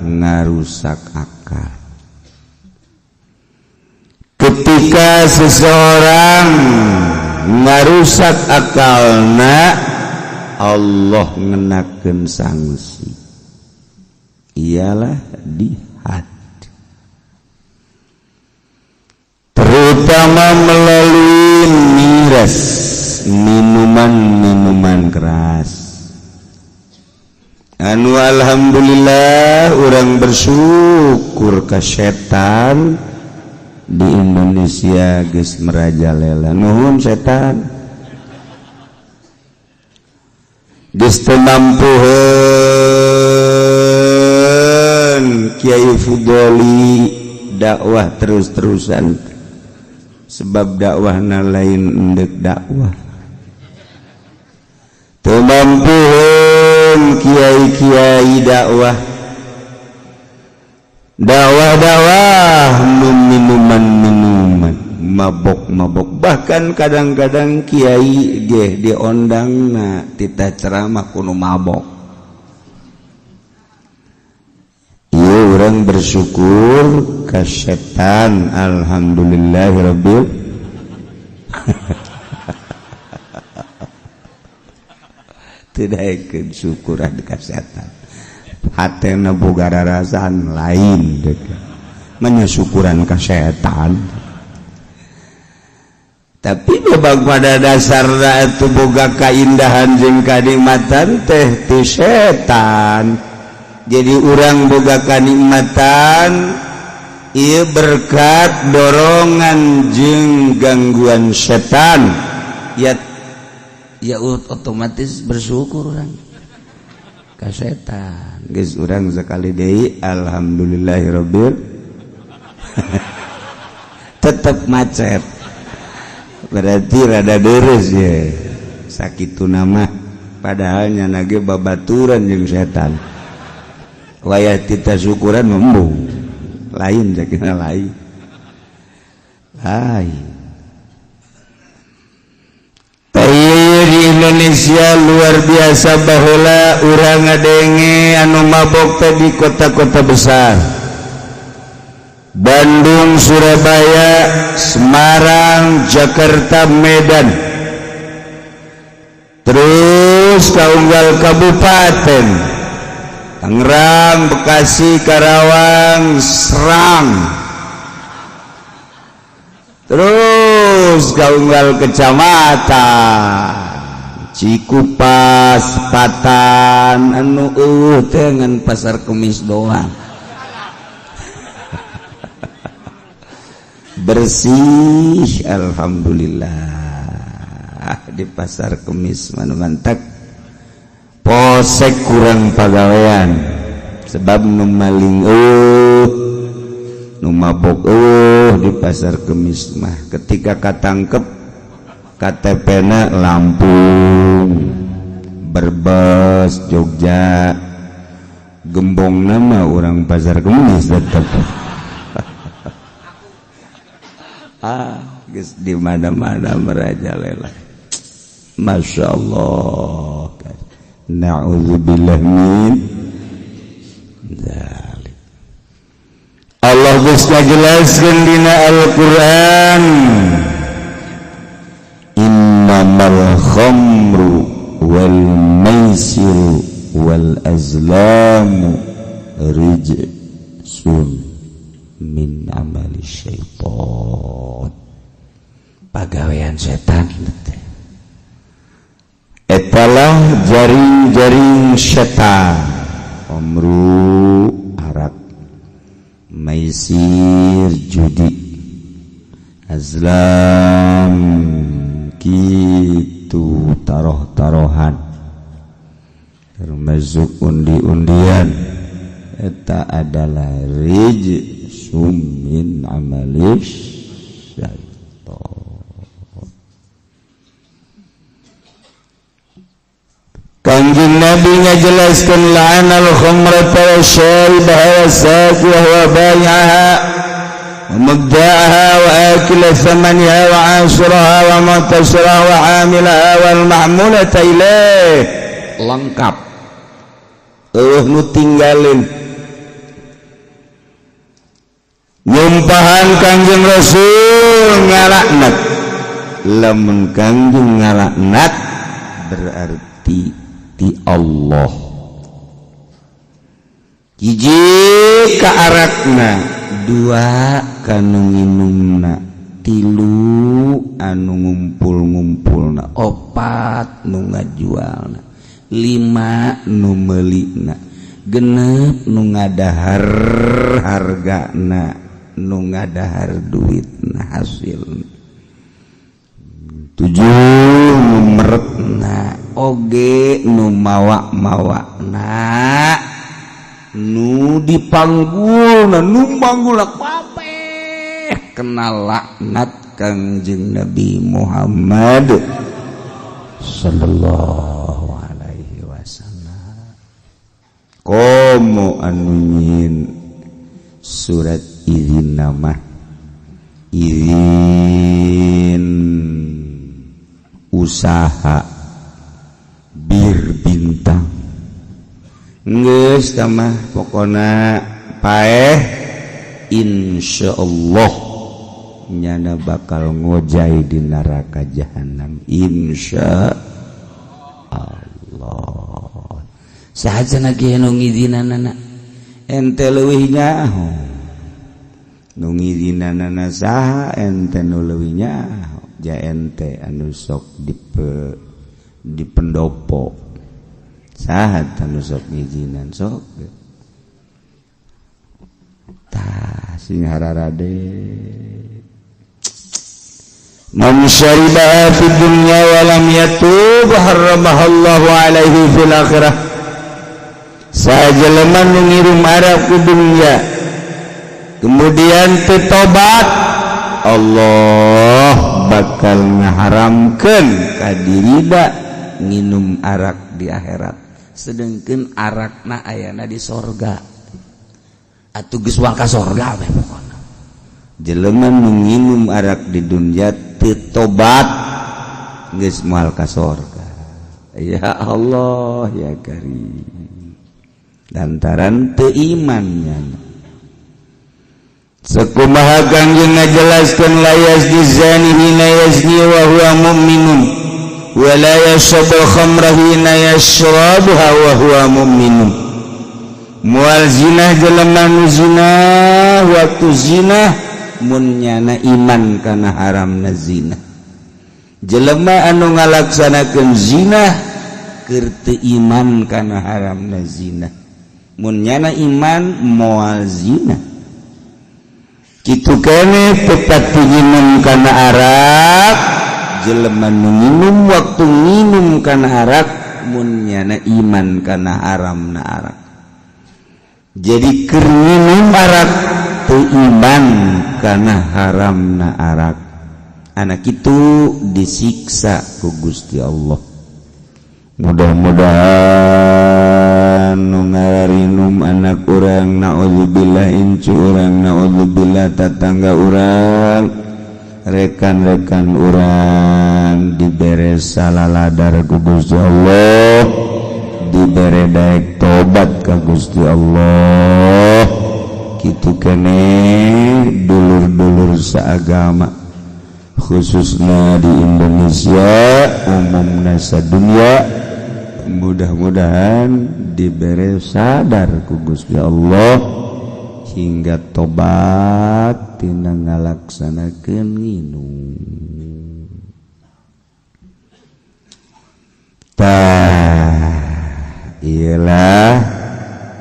ngarusak akal. Ketika seseorang ngarusak akalna, Allah ngenakeun sanksi, ialah dihad, terutama melalui miras, minuman-minuman keras, anu alhamdulillah urang bersyukur ke setan, di Indonesia geus merajalela. Nuhun setan, geus teu mampuheun Kiai Fudoli dakwah terus-terusan, sebab dakwahna lain endek dakwah. Teu mampuheun kiai-kiai dakwah, dakwah-dakwah minuman-minuman, mabok-mabok. Bahkan kadang-kadang kiai ge diondang na tita ceramah kudu mabok. Ieu urang bersyukur ka setan, alhamdulillahirabbil tidak syukuran ka setan, hatena boga rarasaan lain dek menyukuran ka setan. Tapi bebak pada dasarna itu boga kaindahan jeung kanikmatan teh ti setan. Jadi urang boga kanikmatan ieu berkat dorongan jeung gangguan setan, ya ya otomatis bersyukur urang ka setan. Geus, urang sekali deui, alhamdulillahirabbil tetep macet, berarti rada deres ya sakitu nama, padahal nyana ge babaturan jeung setan. Wayah tita syukuran embung, lain sakina, lain lain. Di Indonesia luar biasa. Baheula urang ngadenge anu mabok teh di kota-kota besar, Bandung, Surabaya, Semarang, Jakarta, Medan, terus kaunggal kabupaten, Tangerang, Bekasi, Karawang, Serang, terus kaunggal kecamatan. Cikupas, Patan, anu eueuh teh ngan Pasar Kemis doang. Bersih, alhamdulillah, di Pasar Kemis mana mantak polsek kurang pagawean, sebab nu maling eueuh, nu mabok eueuh di Pasar Kemis mah. Ketika katangkep, KTP na Lampung, Brebes, Jogja, gembong nama orang Pasar Kemis tetep. Ah, geus di mana-mana merajalela. Masya Allah. Na'udzubillah min dzalik. Allah geus ngajelaskeun dina Al-Qur'an, innamal khamru wal maisiru wal azlamu rijsun min amali syaitan. Pagawean setan etalah, jaring-jaring setan. Khamru arak, maisir judi, azlam kitu taroh-tarohan, termasuk undi-undian, eta adalah rijsum min amalis syaitan. Kanjeng Nabi ngajelaskeun, la'anal khamrata wa syaribaha wa saqiha wa bai'aha wa mubda'aha wa akila thamaniha wa 'asiraha wa mu'tasiraha wa 'amilaha wal mahmulata ilaih. Lengkap, eueuh nu tinggalin. Nyumpahan Kanjeng Rasul ngalaknat. Lamun Kanjeng ngalaknat, berarti ti Allah. Hiji ka arakna, dua kanu nginumna, tilu anu ngumpul-ngumpulna, opat nu ngajualna, lima nu meulina, genep nu ngadahar hargana, nu ngadahar duitna hasil, tujuh nu merekna, oge nu mawa-mawana, nu dipanggul, nu manggul, kabeh kena laknat Kangjeng Nabi Muhammad sallallahu alaihi wasallam. Komo anu nyieun surat izin, nama izin usaha bir bintang, geus mah pokona paeh, insyaallah nyana bakal ngojay di neraka jahanam, insya Allah. Saha lagi nu ngizinanana? Ente leuwih nyaho. Nu ngizinanana saha? Ente nu leuwih nyaho. Ja ente anu sok di pendopo, saha anu sok ngizinan? Sok tah sing hararade. Man syaribaha fid dunya wa lam yatub harramaha Allahu alaihi fil akhirah. Sajelema nu ngirum arak ku dunya, kemudian teu tobat, Allah bakal ngaharamkeun ka dirina nginum arak di akhirat, sedangkan arakna ayana di sorga. Atuh geus wangka sorga we pokona. Jelema nu nginum arak di dunya teu tobat, geus moal ka sorga. Ya Allah ya Karim, lantaran teu imannya. Sekumaha Kangjeng ngajelaskeun, la yazni zani hina yazni wa huwa mu'minun wa la yashrabu khamra hina yashrabuha wa huwa mu'minun. Moal zina jelema nu zina waktu zina mun nyana iman kana haramna zina. Jelema anu ngalaksanakeun zina keur teu iman kana haramna zina. Mun nyana iman moal zina. Kitu kene tetap nginum kana arak. Jelema nu nginum waktu nginum kana arak, mun nyana iman kana haramna arak. Jadi keur nginum arak teu iman kana haramna arak. Anak itu disiksa ku Gusti Allah. Mudah-mudahan nu ngarinum anak urang, naudzubillah, incu urang, naudzubillah, tatangga urang, rekan-rekan urang dibere salaladar ku Gusti Allah, dibere daek tobat ka Gusti Allah. Kitu kene dulur-dulur seagama, khususnya di Indonesia, umumna dunia, mudah-mudahan diberi sadar ku Gusti Allah hingga tobat tina ngalaksanakeun nginum. Tah, iyalah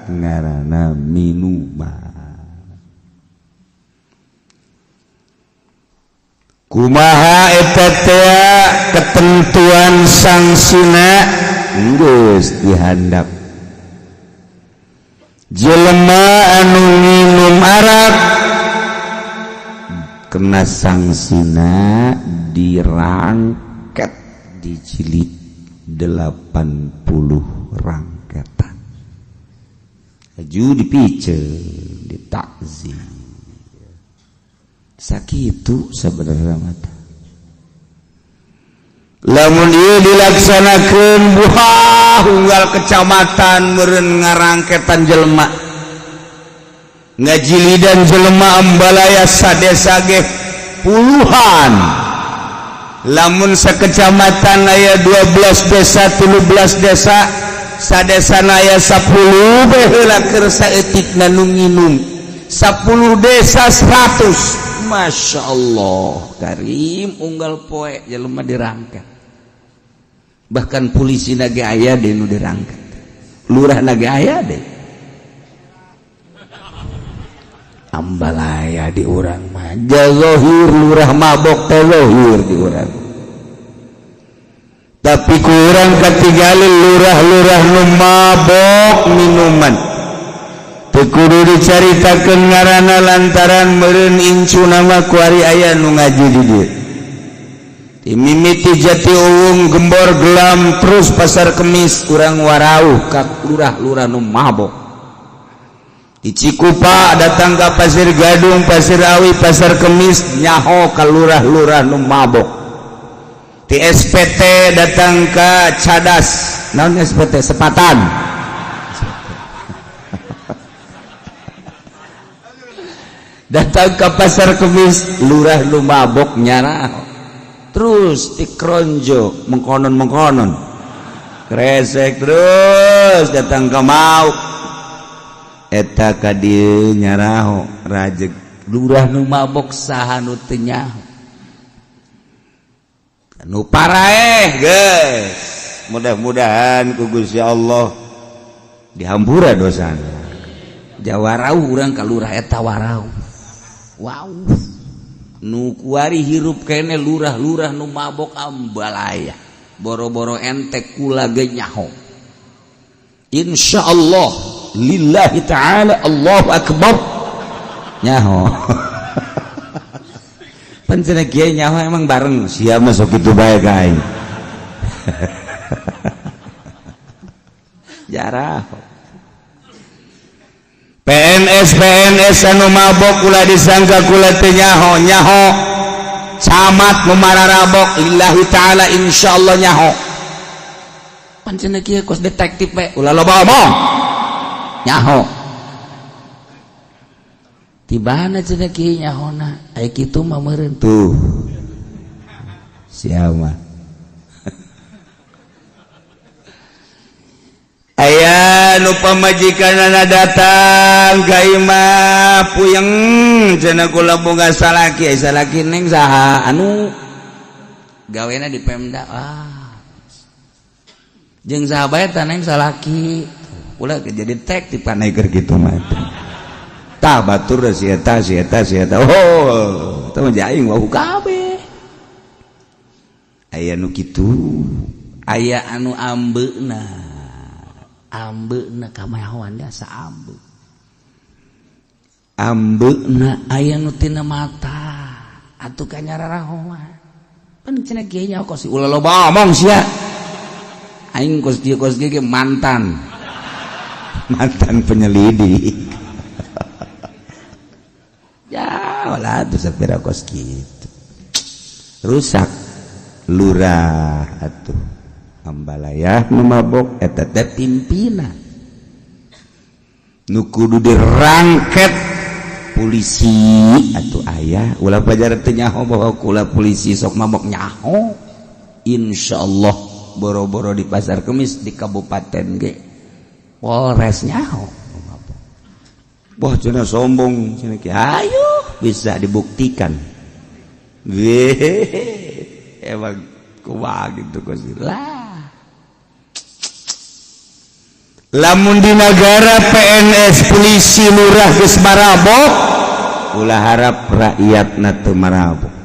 ngaranna minuman. Kumaha eta teh ketentuan sangsina? Geus dihandap. Jelema anu nginum arak kena sangsina dirangket, dijilid 80 rangketan, aju dipiceun, ditakzir. Sakitu sebenarnya mata. Lamun ieu dilaksanakeun, buah unggal kecamatan meureun ngarangketan jelema, ngajilidan jelema ambalaya sadesa ge puluhan. Lamun sakecamatan aya 12 desa, 13 desa, sadesa aya 10 baheula keur saeutikna nu nginum, 10 desa 100. Masya Allah Karim, unggal poe jelema dirangkat. Bahkan polisi nage aya deh nu dirangkat, lurah nage aya deh. Ambalaya di urang mah jazohir lurah mabok teh lohir di urang, tapi kurang ketinggalan lurah-lurah nu mabok minuman. Teu kudu dicaritakeun ngaranna lantaran meureun incu nama kuari aya nu ngaji di dieu. Mimiti Jati Uwung, Gembor, Gelam, terus Pasar Kemis, urang warauh ka lurah-lurah nu mabok. Di Cikupa datang ke Pasir Gadung, Pasir Awi, Pasar Kemis, nyaho ka lurah-lurah nu mabok. Di SPT datang ke Cadas, naon SPT Sepatan, datang ke Pasar Kemis, lurah nu mabok nyarah. Terus di Kronjo mengkonon-mengkonon kresek, terus datang ke Mauk eta ka dieu nyaraho rajeg lurah nu mabok saha nu teu nyaho nu paraeh. Geus, mudah-mudahan ku Gusti Allah dihampura dosana. Jawarau urang ka lurah eta warau. Wow, nu kuari hirup kene lurah-lurah nu mabok ambalaya, boro-boro entek kula ge nyaho. Insyaallah lillahi ta'ala, Allahu akbar, nyaho. Pan cenah kiai nyaho emang bareng sia masuk kitu bae ka aing. Jarah PNS PNS anu mabok kula disangka kula teu nyaho. Nyaho camat nu mararabok, lillahi ta'ala, insyaallah nyaho. Pan cenah kieu kos detektif bae, ulah loba omong, nyaho. Tibana cenah kieu nyahona aya kitu mah meureun tuh siapa. Aya nu pamajikanana datang ka imah, puyeng cenah, kula boga salaki. Ai salaki neng saha? Anu Gawena di Pemda. Ah. Jeung sahabat tanah salaki. Ulah jadi detektif panaiker kitu mah. Tah batur si eta si eta si eta. Oh, teh mah aing wau kabeh. Aya nu kitu, aya anu ambeuna. Ambeuna kamayahoan asa ambe. Ambeuna aya nu tina mata atuh kanyararahoan. Pan cenah kieu nya kos ulah loba omong sia. Aing kos dieu kos ge mantan. Mantan penyelidik. Ya lah tuh sapira kos kitu. Rusak lurah atuh ambalaya nu mabok eta teh pimpinan. Nu kudu dirangket polisi atuh aya ulah pajar teu nyaho bahwa kula polisi sok mabok nyaho. Insyaallah boro-boro di Pasar Kemis di kabupaten ge Polres nyaho. Wah cenah sombong cenah ki ayo bisa dibuktikan. Weh emang kumaha gitu kos lah. Lamun di negara PNS polisi lurah geus marabok ulah harap rakyatna teu marabok.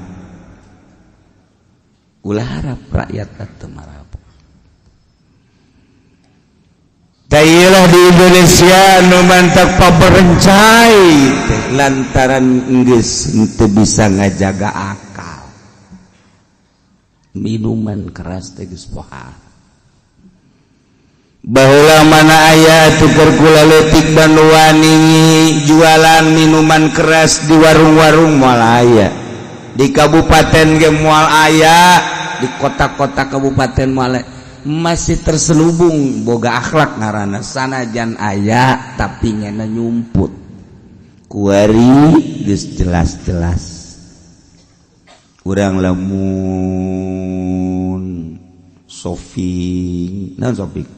Ulah harap rakyatna teu marabok. Tailah di Indonesia nu mantak paberencai lantaran geus teu bisa ngajaga akal. Minuman keras teh geus pohara. Baheula mana aya tuker kula leutik Banduwani jualan minuman keras di warung-warung moal aya. Di kabupaten ge moal aya, di kota-kota kabupaten moal aya. Masih terselubung boga akhlak ngaranna sanajan aya tapi ngena nyumput. Kuari geus jelas-jelas. Urang lamun shopping, naon shopping?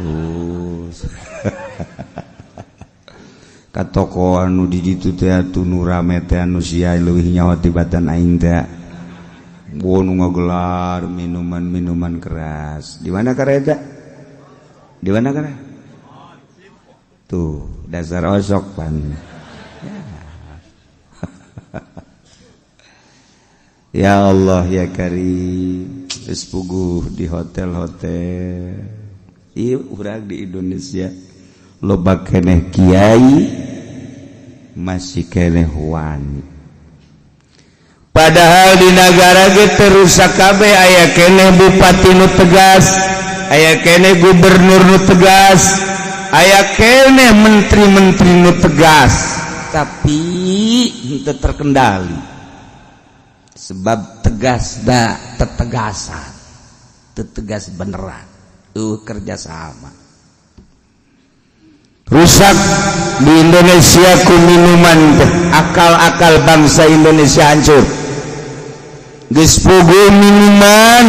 Oh. Ka toko anu di ditu teh atuh nu rame teh anu sia leuwih nyawa tibatan aing teh. Wo nu ngagelar minuman-minuman keras. Di mana kareta? Di mana kare? Tuh, dasar osok pan. Ya. Ya Allah ya Karim, geus puguh di hotel-hotel. Ieu urang di Indonesia loba keneh kiai masih keneh wani. Padahal di negara ge teu rusak kabeh aya keneh bupati nu tegas, aya keneh gubernur nu tegas, aya keneh menteri-menteri nu tegas, tapi henteu terkendali. Sebab tegas da tetegasan, tetegas beneran, kerjasama. Rusak di Indonesia ku minuman teh, akal-akal bangsa Indonesia hancur. Geus puguh minuman,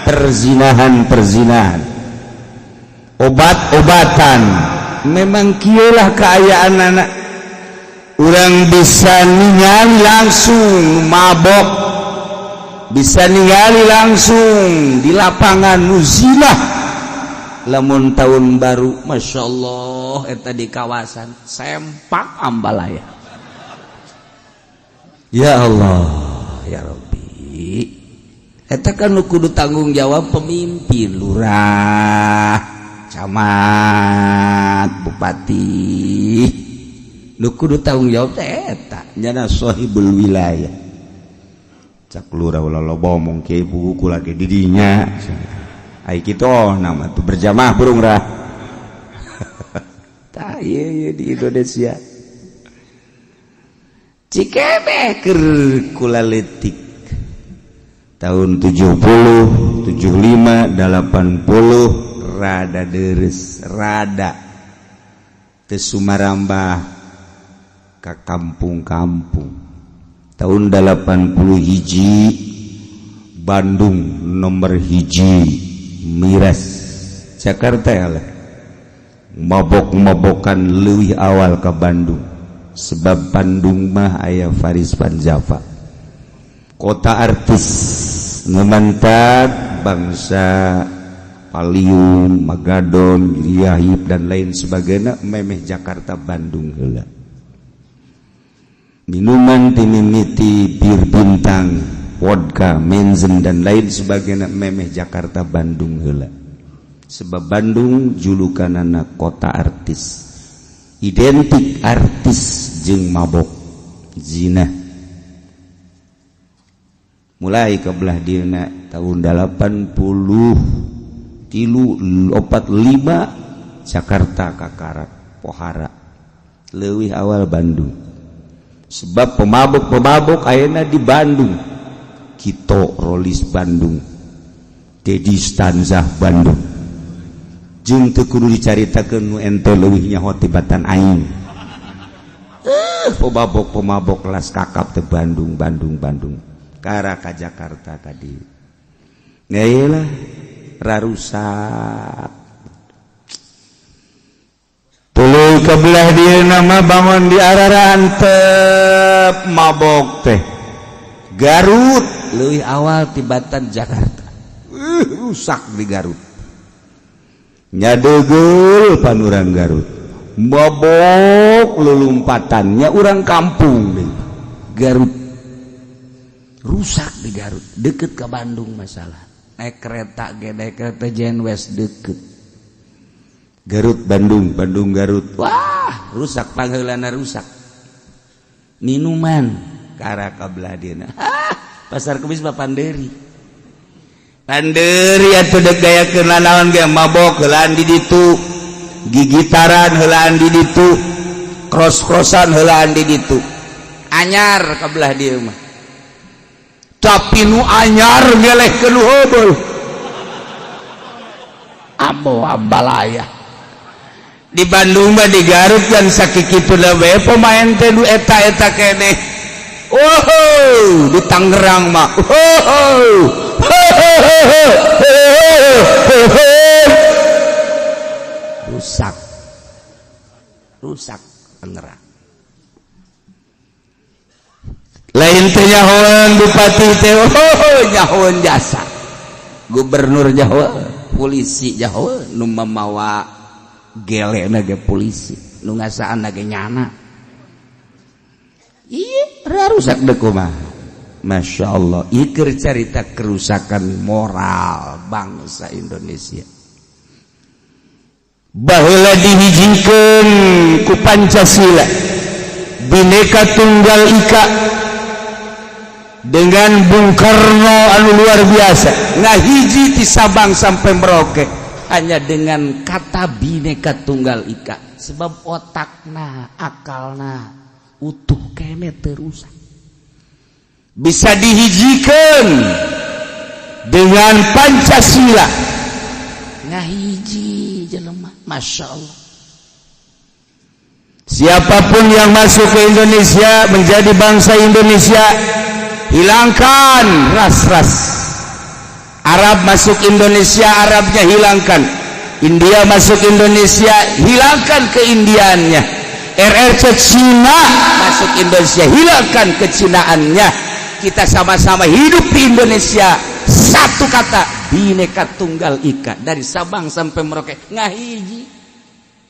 perzinahan-perzinahan, obat-obatan. Memang kieulah keayaan anak. Urang bisa ningali langsung mabok, bisa ningali langsung di lapangan nuzilah. Lamun tahun baru, masya Allah, eta di kawasan sempak ambalaya. Ya Allah, ya Rabbi. Eta kan nu kudu tanggung jawab pemimpin, lurah, camat, bupati. Nu kudu tanggung jawab teh eta, nyana sahibul wilayah. Cak lurah ulah loba omong kieu buku lagi di dinya. Ai kitu nama tuh berjamaah burung rah. Tah ieu di Indonesia. Cikebeh keur kula leutik. Tahun 70, 75, 80 rada deres, rada teu sumarambah ka kampung-kampung. Tahun 80 hiji Bandung nomor hiji miras Jakarta ya lah. Mabok-mabokan leuwih awal ke Bandung sebab Bandung mah aya Faris Van Java, kota artis. Nu mantap bangsa Paliung, Magadon, Giriahib dan lain sebagainya memeh Jakarta Bandung heula. Minuman timimiti bir bintang, vodka, menzen dan lain sebagainya memeh Jakarta Bandung heula. Sebab Bandung julukanana kota artis. Identik artis jeung mabok, zina. Mulai ke belah dieuna tahun 83 45 Jakarta kakarak pohara leuwih awal Bandung. Sebab pemabuk-pemabuk ayeuna di Bandung. Kito Rolis Bandung, Dedi Stanzah Bandung. Jeung teu kudu dicaritakeun nu ente leuwih nyaho tibatan aing. Pemabok-pemabok kelas kakap teh Bandung, Bandung, Bandung. Kara ka Jakarta tadi. Lah rarusak. Tuluy ke belah dieu nama bangun di ararantep mabok teh. Garut leuwih awal tibatan Jakarta. Rusak di Garut. Nyadegel pan urang Garut. Mabok lulumpatannya urang kampung deh. Garut rusak di Garut, deket ke Bandung masalah. Naik kereta ge, naik kereta Jenwest deket. Garut Bandung, Bandung Garut. Wah, rusak pangheulana rusak. Minuman kara ka belah dieuna. Pasar Kemis mah panderi. Panderi atuh dek gayakeun naon ge mabok heulaan di ditu. Gigitaran heulaan di ditu. Cross-crossan heulaan di ditu. Anyar ka belah dieu mah. Tapi nu anyar ngelehkeun nu heubeul. Ambo ambalaya. Di Bandung mah di Garut kan sakikitu we pemain teh nu eta-eta keneh. Oh, di Tangerang mah. Oh. Rusak. Rusak Tangerang. Lain teh nyahoan bupati teh, oh, nyahoan jasa. Gubernur nyahoan, polisi nyahoan, nu mamawa gelena ge polisi, nu ngasaan ge nyana. Iya, rusak deh kumaha. Masya Allah, ieu keur carita kerusakan moral bangsa Indonesia. Baheula dihijikeun ku Pancasila, Bhinneka Tunggal Ika dengan Bung Karno anu luar biasa ngahiji ti Sabang sampai Merauke hanya dengan kata Bhinneka Tunggal Ika, sebab otakna akalna utuh kene terusak bisa dihijikan dengan Pancasila ngahiji jelema. Masya Allah, siapapun yang masuk ke Indonesia menjadi bangsa Indonesia, hilangkan ras-ras. Arab masuk Indonesia, Arabnya hilangkan. India masuk Indonesia, hilangkan keindiannya. RRC Cina masuk Indonesia, hilangkan kecinaannya. Kita sama-sama hidup di Indonesia, satu kata Bhinneka Tunggal Ika dari Sabang sampai Merauke ngahiji.